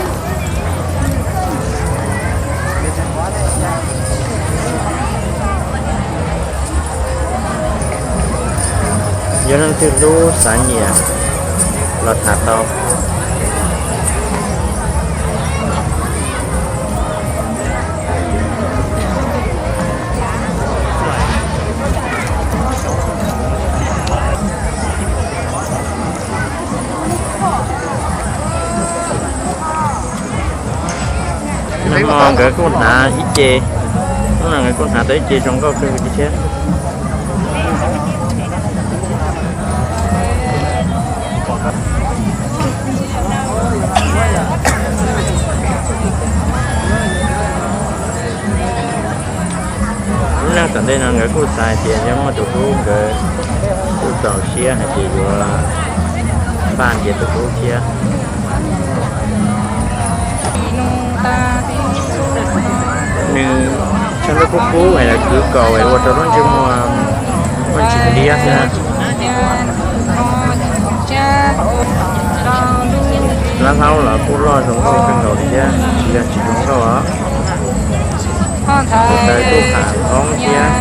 Yog leej twg hlub xav nyiam los tham tau. Nag hmo nkawd kuj hnav ib ce, hnub no nkawd kuj hnav tau ib ce zoo nkauj kawg li thiab. Lub neej tom ntej no nkawd kuj xav hais tias yog muaj tus hlub nkawd kuj txaus siab hais tias yuav npaj nrhiav tus hlub thiab. Nws tshav ntuj kub kub es lawv kwv kaus es ua rau lub ntsej muag muaj ntsis liab thiab. Lab hlaub los kuj loj zoo nkauj kawg nkaus li thiab, tsis yog tsis zoo nkauj os. Tus taw kuj qam hoob thiab.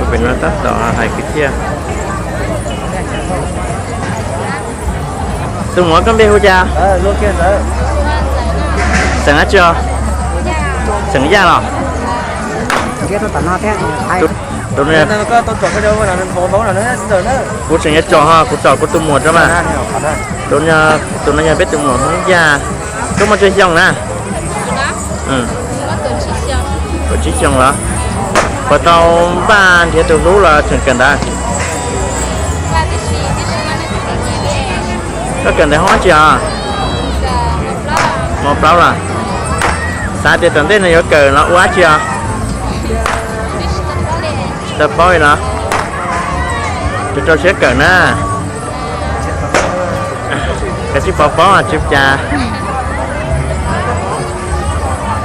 Pem no tab tom hais kwv txhiaj. Tus muam koj npe hu cas? Xeem dab tsi os? Xeem Yaj los? Kuv tseem yuav tsom ho kuv tsom kuv tus muam rau mas. Tus no yog peb tus muam Hmoob Yaj. Koj muaj tsawg xyoo na? Kaum tsib xyoo los? Puas tau npaj nrhiav tus hlub los tseem kawm ntawv? Koj kawm ntawv hoob dab tsi os? Hoob plaub los? Xav tias tom ntej no yuav kawm los ua dab tsi os? Tsis tau paub li los? Rau rau siab kawm na. Koj tsis pov pob tsis cas.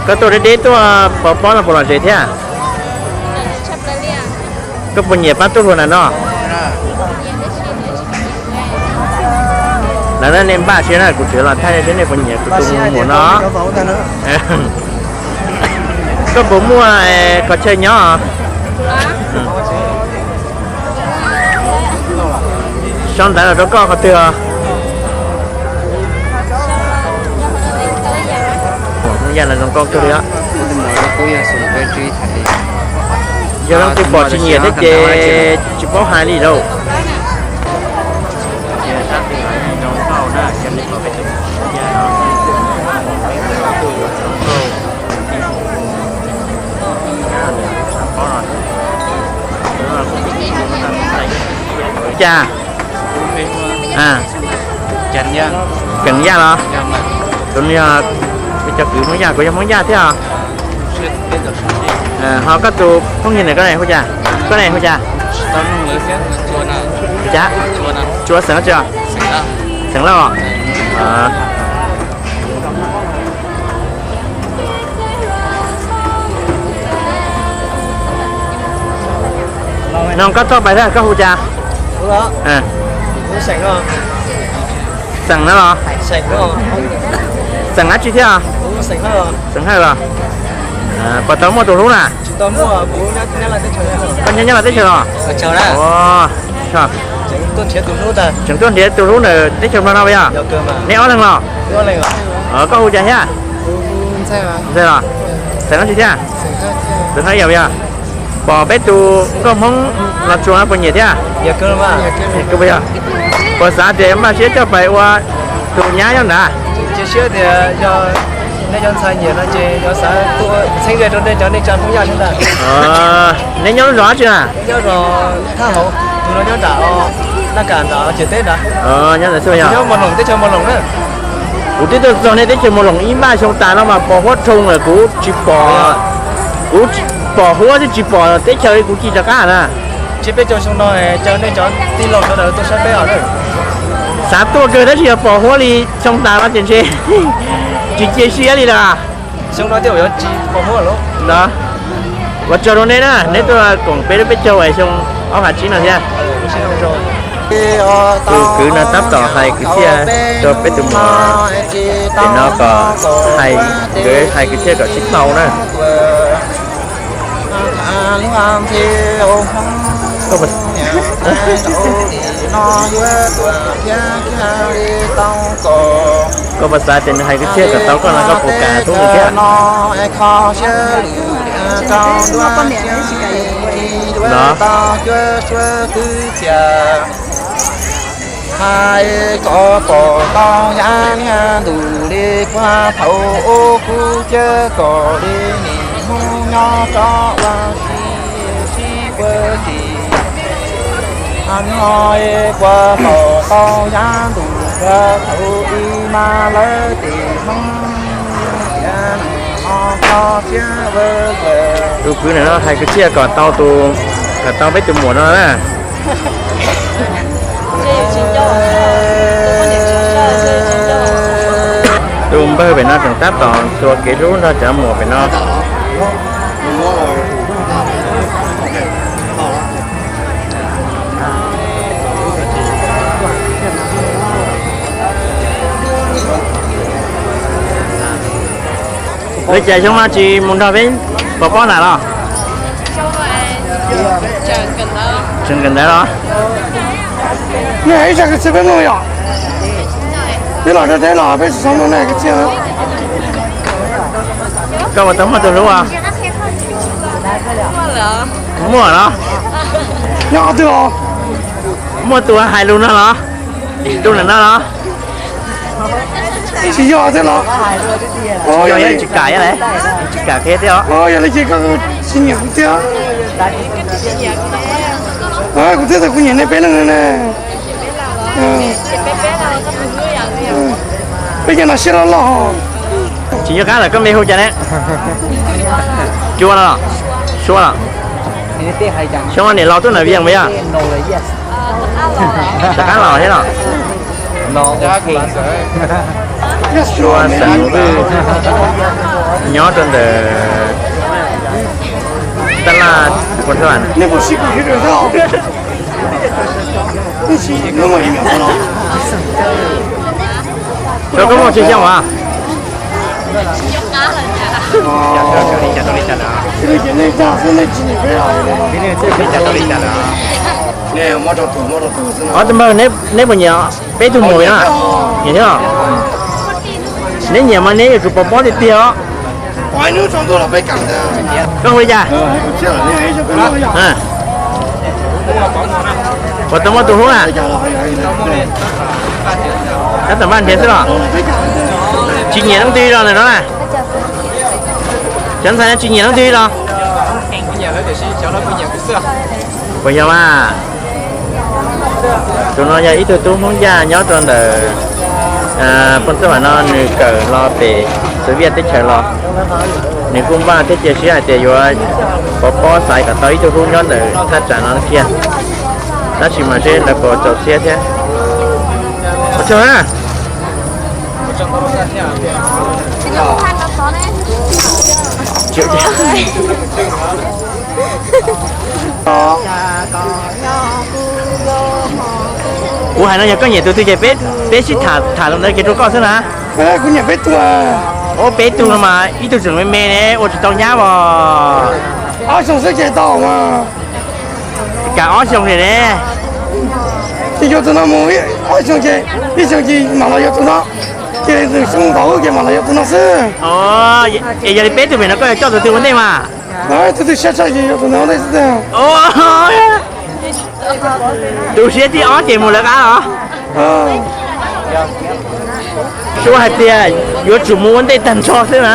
Koj tuaj deb deb tuaj pov pob no puas lom zem thiab? Koj puas nyiam pab tuaj hluas nram no? Lawv nej npaj siab na, kuv tseem los thaij seb nej puas nyiam kuv tus muam no. Koj puas muaj qhov chaw nyob? Sau ntawv los rau koj qhov twg os? Yam no zoo nkauj kawg li os. Yog leej twg pom tsis nyiam thiab ces tsis paub hais li lauj. Cas? Keem Yaj los? Tus no yog cov kwv Hmoob Yaj, kuv yog Hmoob Yaj thiab os. Ho koj tus phooj ywg ntawm koj ne hu cas? Koj ne hu cas? Cas? Tsuas xeem dab tsi os? Xeem Lauj os? No koj txoj pais thiab koj hu cas? Xeem na los? Xeem dab tsi thiab? Xeem Hawj los? Puas tau muaj tus hlub na? Koj nyob Nyab Laj teb chaws los? Tseem tuaj nrhiav tus hlub ntawm teb chaws Nplog no puas yog? Neb ob leeg los? Koj hu cas thiab? Ntxawg los? Xeem dab tsi thiab? Xeem Hawj yog puas yog? Pom peb tus nkauj Hmoob los tsuas no puas nyiam thiab? Puas xav tias maj siab coj pais ua tus nyab nyob nrad? Cia siab tias yog nej cov ntxhais nyiam no ces yuav xav tuaj txheeb ze rau nej cov neej tsa Hmoob Yaj xwb ntag. Neb nyob lub zos dab tsi na? Nyob zos Thaj Hauv, tus no nyob nram Naj Kam nram ciam teb nrad. Nyob ntawd xwb yog? Nyob Mos Loos, teb chaws Mos Loos na. Kuv twb tuaj txog nej teb chaws Mos Loos ib npaj xyoo tas no mas pos huab rhoo lawm kuv tsis pom, kuv pom huab xwb tsis pom teb chaws li kuv cia rov qab na. Tsis peb caug xyoo no caw nej cov tij laug sawv daws tuaj saib peb os. Xav tuaj kawg tab sis yog pom huab li xyoo tas no ces ntshe tsis cia siab li lawm. Ua tsaug rau neb na, neb tuaj koom peb lub peb caug xyoo ob phav tsib no thiab. Tus kwv no tab tom hais kwv txhiaj rau peb tus muam, ces no kom hais, nkawd hais kwv txhiaj kom sib tau na. Koj puas xav tias nws hais kwv txhiaj kom tau koj no koj puas kam hlub nws thiab? No. Hais kom pom tau yav niag ntuj li kuv thaum ub kuv cia kom li nim hnub nyob rov ua si sib puag tim. Nyob kuv pom tau yav ntuj kuv thaum ub mas lawv tim Hmoob tias nws ho kho siab ua luaj. Tus kwv no hais kwv txhiaj kom tau tus, kom tau peb tus muam no na. Tus npawg pem no tseem tab tom txuas kev hlub nrog cov muam pem no. Ua cas xyoo no tsis mus nrog peb pov pob nram los? Tseem kawm ntawv los? Nej hais ib zaj kwv txhiaj peb mloog yom. Peb los rau teb los peb tsis txhob mloog nej kwv txhiaj. Koj puas tau muaj tus hlub os? Muaj los? Nyob qhov twg os? Muaj tus hais lus no los? Tus ntawm no los? Tsis yog thiab los? Yog tsis kam, tsis kam qhia thiab os. Yog li ces koj tsis nyiam kuv thiab. Kuv thiaj tias kuv nyiam nej peb leeg ne. Peb nyiam no siab loj loj. Tsis nco qab lawm, koj me hu cas ne? Cua no los? Suab los? Xyoo no niam laus tuaj nram Vias puas yog? Rov qab los thiab los? Suab xeem Vwj, nyob rau ntawm Tab Laj Phuam Thawj. Suab koj muaj tsawg xyoo as? Ob tug npawg, neb puas nyiam peb tug muam no? Nyiam thiab. Neb nyiam mas neb yuav tsum pov pob tiag tiag os. Koj hu li cas? Puas tau muaj tus hlub na? Tab tom npaj nrhiav xwb los? Tsis nyiam leej twg los ntawm no na? Cov ntxhais no tsis nyiam leej twg los? Puas yog mas? Tus no yog ib tug tub Hmoob Yaj nyob rau ntawm Phooj Txwj Vam no, nws kawm los pem Xwm Viaj teb chaws los. Nws kuj npaj thiab cia siab hais tias yuav pov pob xaiv kom tau ib tug hlub nyob ntawm thaj tsam no kiag. Tab sis mas seb lawv puas txaus siab thiab. Ua tsaug na. Kuv hais no yog koj nyiam tus twg ces peb sib tham, tham los ntawd ces rau koj xwb na. Kuv nyiam peb tug. Ua peb tug no mas ib tug tseem me me ne, ua tsis tau nyab os. Ob xyoo xwb ces tau mas. Kam ob xyoo li ne. Ces yuav tus no mus ob xyoo ces, ib xyoo ces mam los yuav tus no. Ces nws xyoo ntau ces mam los yuav tus no xwb. Es yog li peb tug pem no koj yuav coj tus twg ua ntej mas? Tus twg siab tshaj ces yuav tus no ua ntej xwb. Tus siab thib ob ces mus lawv qab los? Suav hais tias yuav tsum mus ua ntej tag nrho xwb na.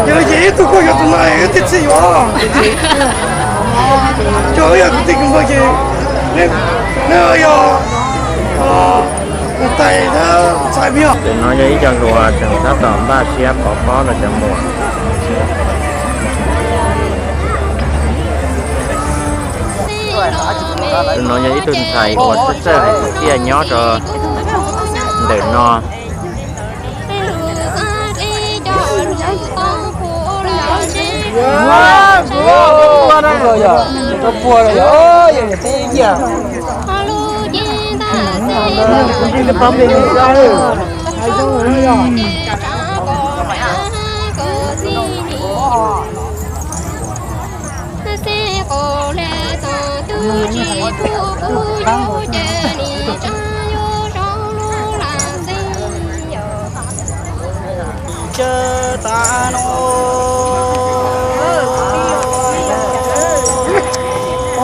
Yog li ces ib tug kuj yuav tus no, ib tug txij yuav. Cov yog kwv tij kwv npawg ces, yog tais ntxhais peb. Tus no yog ib co hluas tseem tab tom npaj siab pov pob rau cov muam. Tus no yog ib tug ntxhais uas txawj txawj hais kwv txhiaj nyob rau ntawm no.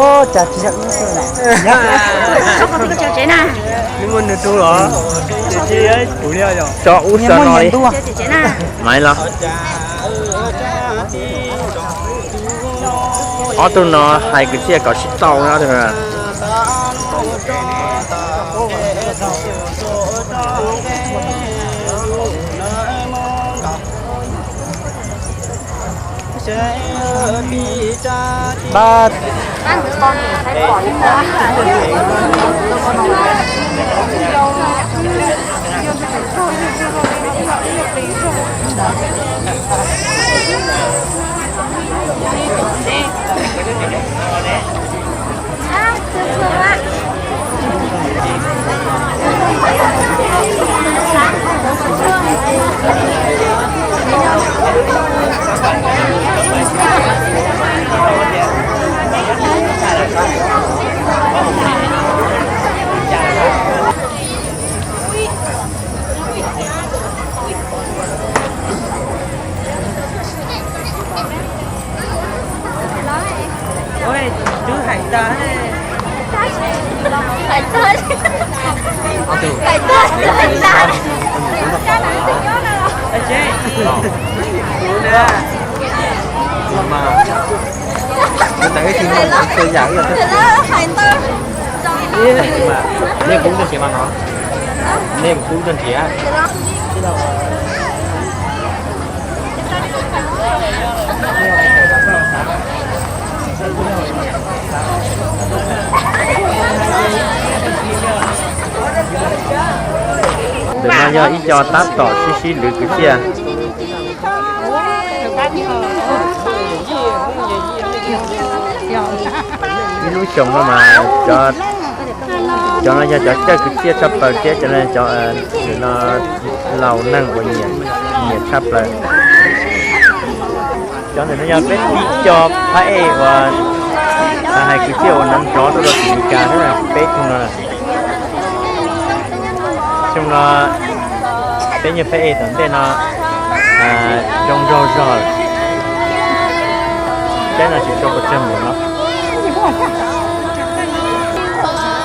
Ua cas tsis yog wb xwb na? Muaj nws tug los? Tsis, kuv li os. Tso ub so no li. Maiv los. Ob tug no hais kwv txhiaj kom sib tau na. Ua, twb hais tas, hais tas, hais tas, hais tas. Nej kuv tus txiv mas no, nej kuv tus txiv. Ntawm no yog ib co tab tom sib sib lwv kwv txhiaj. Ib lub xyoo no mas cov no yog cov cawj kwv txhiaj tshaj plaws thiab cov no cov no laus neeg uas nyiam tshaj plaws. Cov ntawm no yog peb ib co phab ej uas hais kwv txhiaj uas nov nrov tuaj rau tim Meskas na, peb tug no. Xyoo no peb nyuag phab ej tom ntej no zoo nraug zog, saib no tsis tshua pom tseg mus no.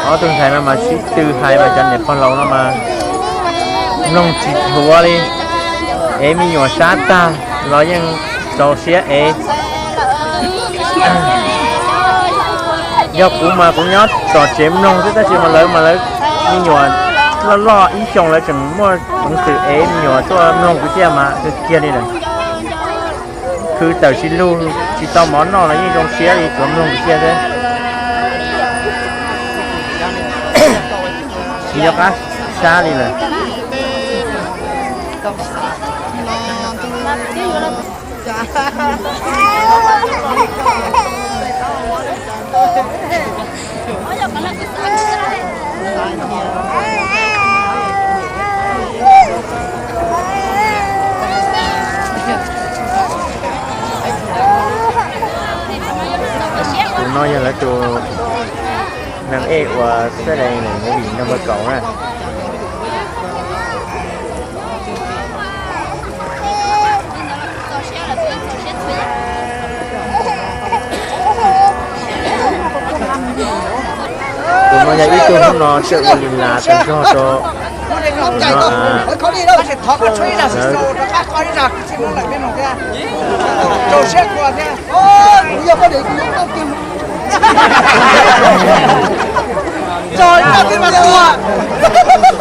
Ob tug ntxhais no mas sib tw hais mas cov niam pog laus no mas mloog tsis dhuav li, ev me nyuam sab tag los yeej txaus siab ev. Yog kuv mas kuv nyob txog tsev mloog xwb, tab sis mas lawv mas lawv me nyuam loj loj ib xyoos lawv tseem muaj peev xwm ev me nyuam tuaj mloog kwv txhiaj mas kawg kiag li lawm. Khwv tawm tsis lug tsis tau mov noj los yeej zoo siab li, tsuav mloog kwv txhiaj xwb. Tsis nco qab sab li lawm. Tus no yog lawv tus neeg ej uas xab dais movie no npawg Kaus na. Tus no yog ib tug hnub no tseem ua li las tag zog rau no. Tso ib zaj twb mas tua.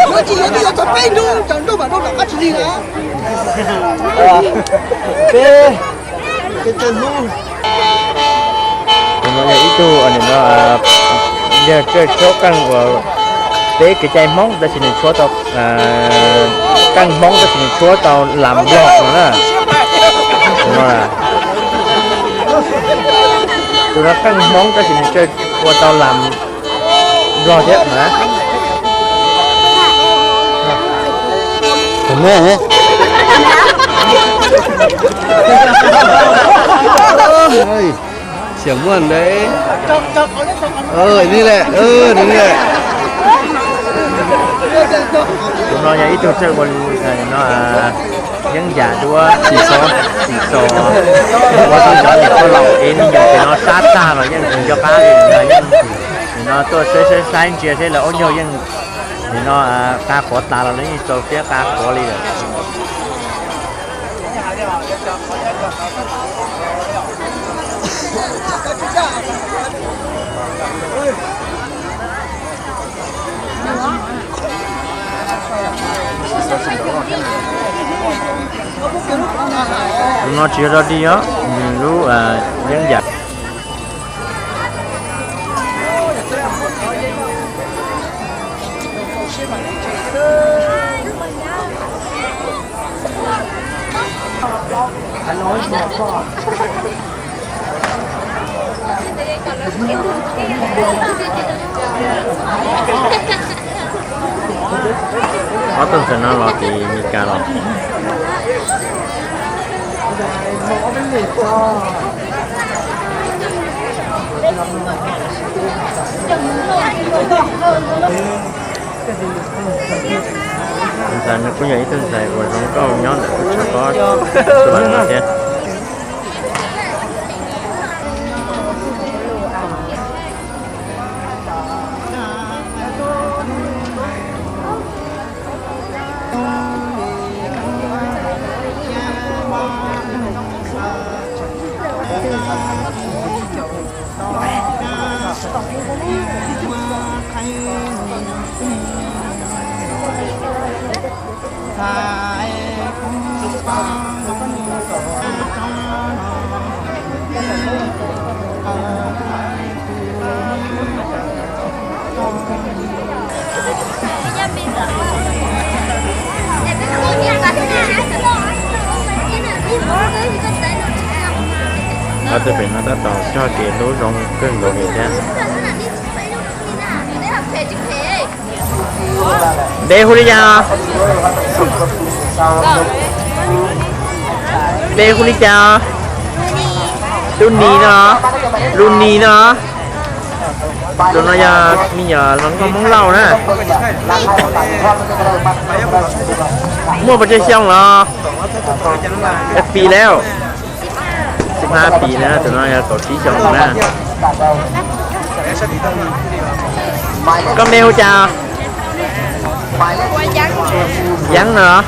Yuav tsis yuav twb yuav txog peb hnub, cov nrauj mas nrauj rov qab tsis lig lawm. Peb, peb caug hnub. Tus No yog ib tug, no, yog tsawj tshuab qeej uas peb kev cai Hmoob tab sis nws tshuab tau, qeej Hmoob tab sis nws tshuab tau las Nplog no na. Tus no qeej Hmoob tab sis nws tsawj ua tau las Nplog thiab na. Xiam muaj ntawd. Nws lawm, nws lawm. Tus no yog ib tug tsawj ua, no, yeeb yam duab tsis txo, tsis txo. Ua tau cov niam pog laus es me nyuam tus no sab tag los yeej tsis nco qab li, yeej nim no tuaj saib saib saib ntsia seb lawv ob nyuag yeej nim no qa quav tas los lawv yeej txaus siab qa quav li lawm. Tus no tsis yog dog dig os, nws lub yeeb yam. Ob tug ntxhais no los tim Meskas los. Tus ntxhais no kuj yog ib tug ntxhais uas zoo nkauj nyob ntawm lub tshav pob no thiab. Ob tug pem no tab tom cog kev hlub zoo kawg nkaus li thiab. Npe hu li cas? Npe hu li cas? Tub Nis no, Lub Nis no. Tus no yog me nyuam hluas nkauj Hmoob Lauj na. Muaj pes tsawg xyoo los? Pes pis lawm? Xib hmab pis na, tus no yog kaum tsib xyoo na. Koj npe hu cas? Yeeb no los?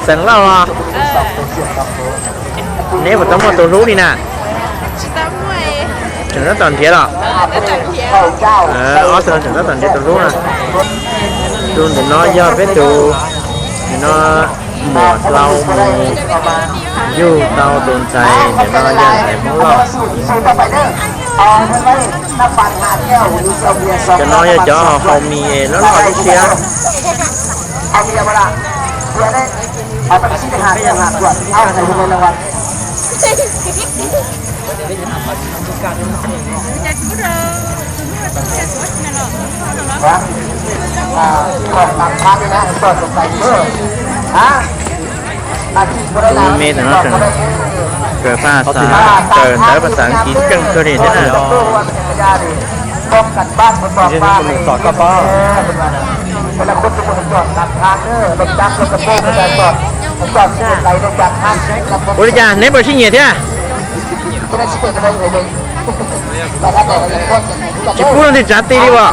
Xeem Lauj los? Neb puas tau muaj tus hlub li na? Tseem tab tom nrhiav los? Ob tug no tseem tab tom nrhiav tus hlub na. Tus ntawm no yog peb tus, nim no muam hlau mus yug tau tus ntxhais, nim no yog ntxhais Hmoob Lauj. Cov no yog cov haus mis loj loj ib siab. Tus me ntawm no tseem kawm phas xas, kawm ntawv phas xas Askiv keej kawg li thiab na. Ua li cas neb puas sib nyiam thiab? Tsis pub leej twg tsav ti li as?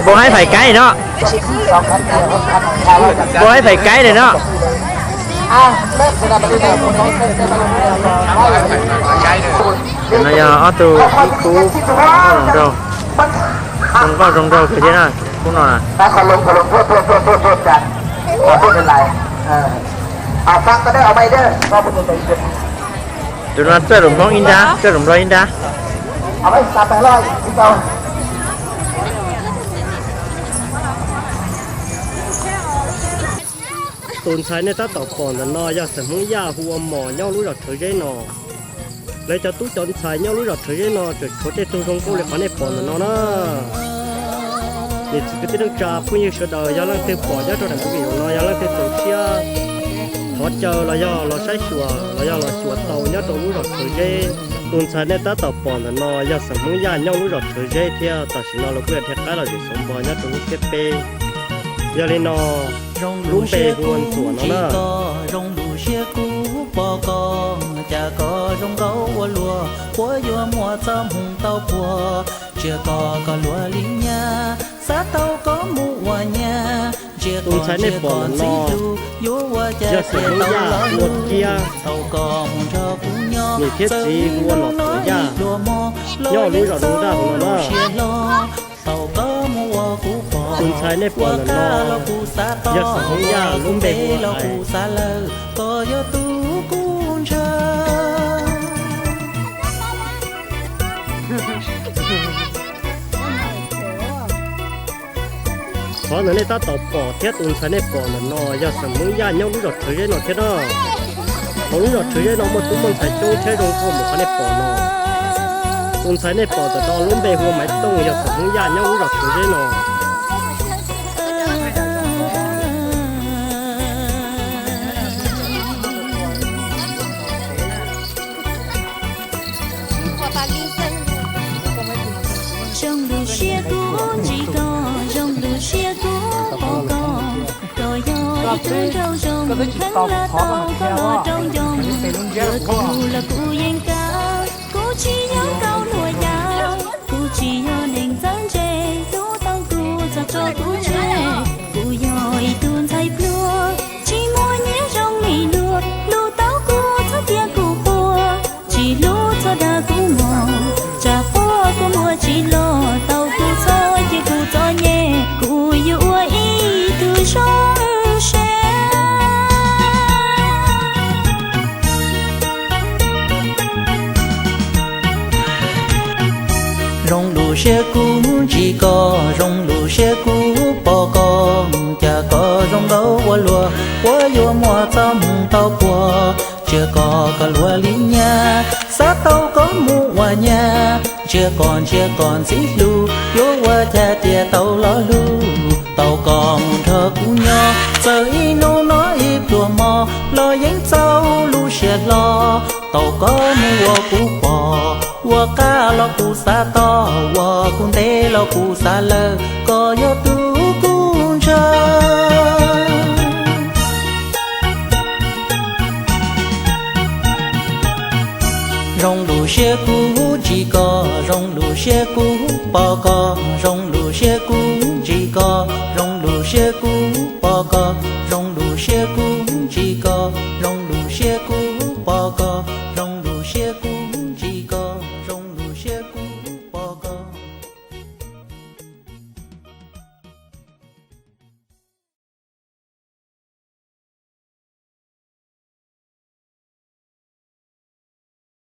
Puas haib phais kaib no? Puas haib phais kaib li no? No yog ob tug ib khub zoo nkauj zoo nraug kawg thiab na, khub no na. Tus no txawj lus Hmoob ib nrab, txawj lus Nplog ib nrab. Tus ntxhais nej tab tom pom ntawm no yog xeem Hmoob Yaj hu ua Mos nyob lub zos Rhawv Zeb no. Lawv cov tub cov ntxhais nyob lub zos Rhawv Zeb no tseem tshuav tej tug zoo nkauj li qhov nej pom ntawm no na. Niam txiv kwv tij neej tsa phooj ywg sawv daws yog leej twg pom nyob rau daim video no yog leej twg txaus siab thov caw los yog los saib xyuas los yog los xyuas tau nyob rau lub zos Rhawv Zeb. Tus ntxhais nej tab tom pom ntawm no yog xeem Hmoob Yaj nyob lub zos Rhawv Zeb thiab tam sim no lawv kuj yuav dhia qaib los zem xov npog nyob rau lub xiab peb. Yog li no, lub npe hu ua Ntxuam no na. Zoo lus siab kuv pom koj, cas koj zoo nkauj ua luaj, puab yuav muaj txoj hmoo tau puag, ntsia koj koj luag li nyab, xav tau koj mus ua nyab, ntsia koj ntsia koj ntxim hlub, yuav ua cas thiaj tau los lub, tau koj mus nrog kuv nyob, txawm ib hnub ib pluag mob, los yeej txaus lub siab hlo, tau koj mus ua kuv pog, ua kab los kuv xav tog, ua kuv ntev los kuv xav lawm, koj yog tus kuv ntshaw. Qhov ntawm nej tab tom pom thiab tus ntxhais nej pom ntawm no yog xeem Hmoob Yaj nyob lub zos Rhawv Zeb no thiab na. Hauv lub zos Rhawv Zeb no muaj tub muaj ntxhais coob thiab zoo nkauj mus qhov nej pom no. Tus ntxhais nej pom ntawm no lub npe hu ua Maiv Tooj yog xeem Hmoob Yaj nyob lub zos Rhawv Zeb no. Zoo lus siab kuv ntsib koj, zoo lus siab kuv pom koj, koj yog ib tug nraug zoo heev lawm tau koj los rau ncoo, yog kuv los kuv yeej kav, kuv tsis yog nkauj hluas yau, kuv tsis yog neeg txawj ntse, hlub tau kuv txog tso kuv tseg, kuv yog ib tug ntxhais pluag, tsis muaj nyiaj zoo li luag, hlub tau kuv txhob tias kuv quag, tsis hlub txhob dag kuv mog, tsam quaj kuv muag tsis los, tau kuv txhob cia kuv txom nyem, kuv yuav ua ib tug zoo siab. Zoo lus siab kuv ntsib koj, zoo lus siab kuv pom koj, cas koj zoo nkauj ua luaj, puab yuav muaj txoj hmoo tau puag, ntsia koj koj luag li nyab, xav tau koj mus ua nyab, ntsia koj ntsia koj ntxim hlub, yuav ua cas thiaj tau los lub, tau koj mus nrog kuv nyob, txawm ib hnub no ib pluag mob los yeej txaus lub siab hlo, tau koj mus ua kuv pog, ua qab los kuv xav tog, ua kuv ntev los kuv xav lawm, koj yog tus kuv ntshaw. Zoo lus siab kuv ntsib koj, zoo lus siab kuv pom koj, zoo lus siab kuv ntsib koj, zoo lus siab kuv pom koj, zoo lus siab kuv ntsib koj, zoo lus siab kuv pom koj,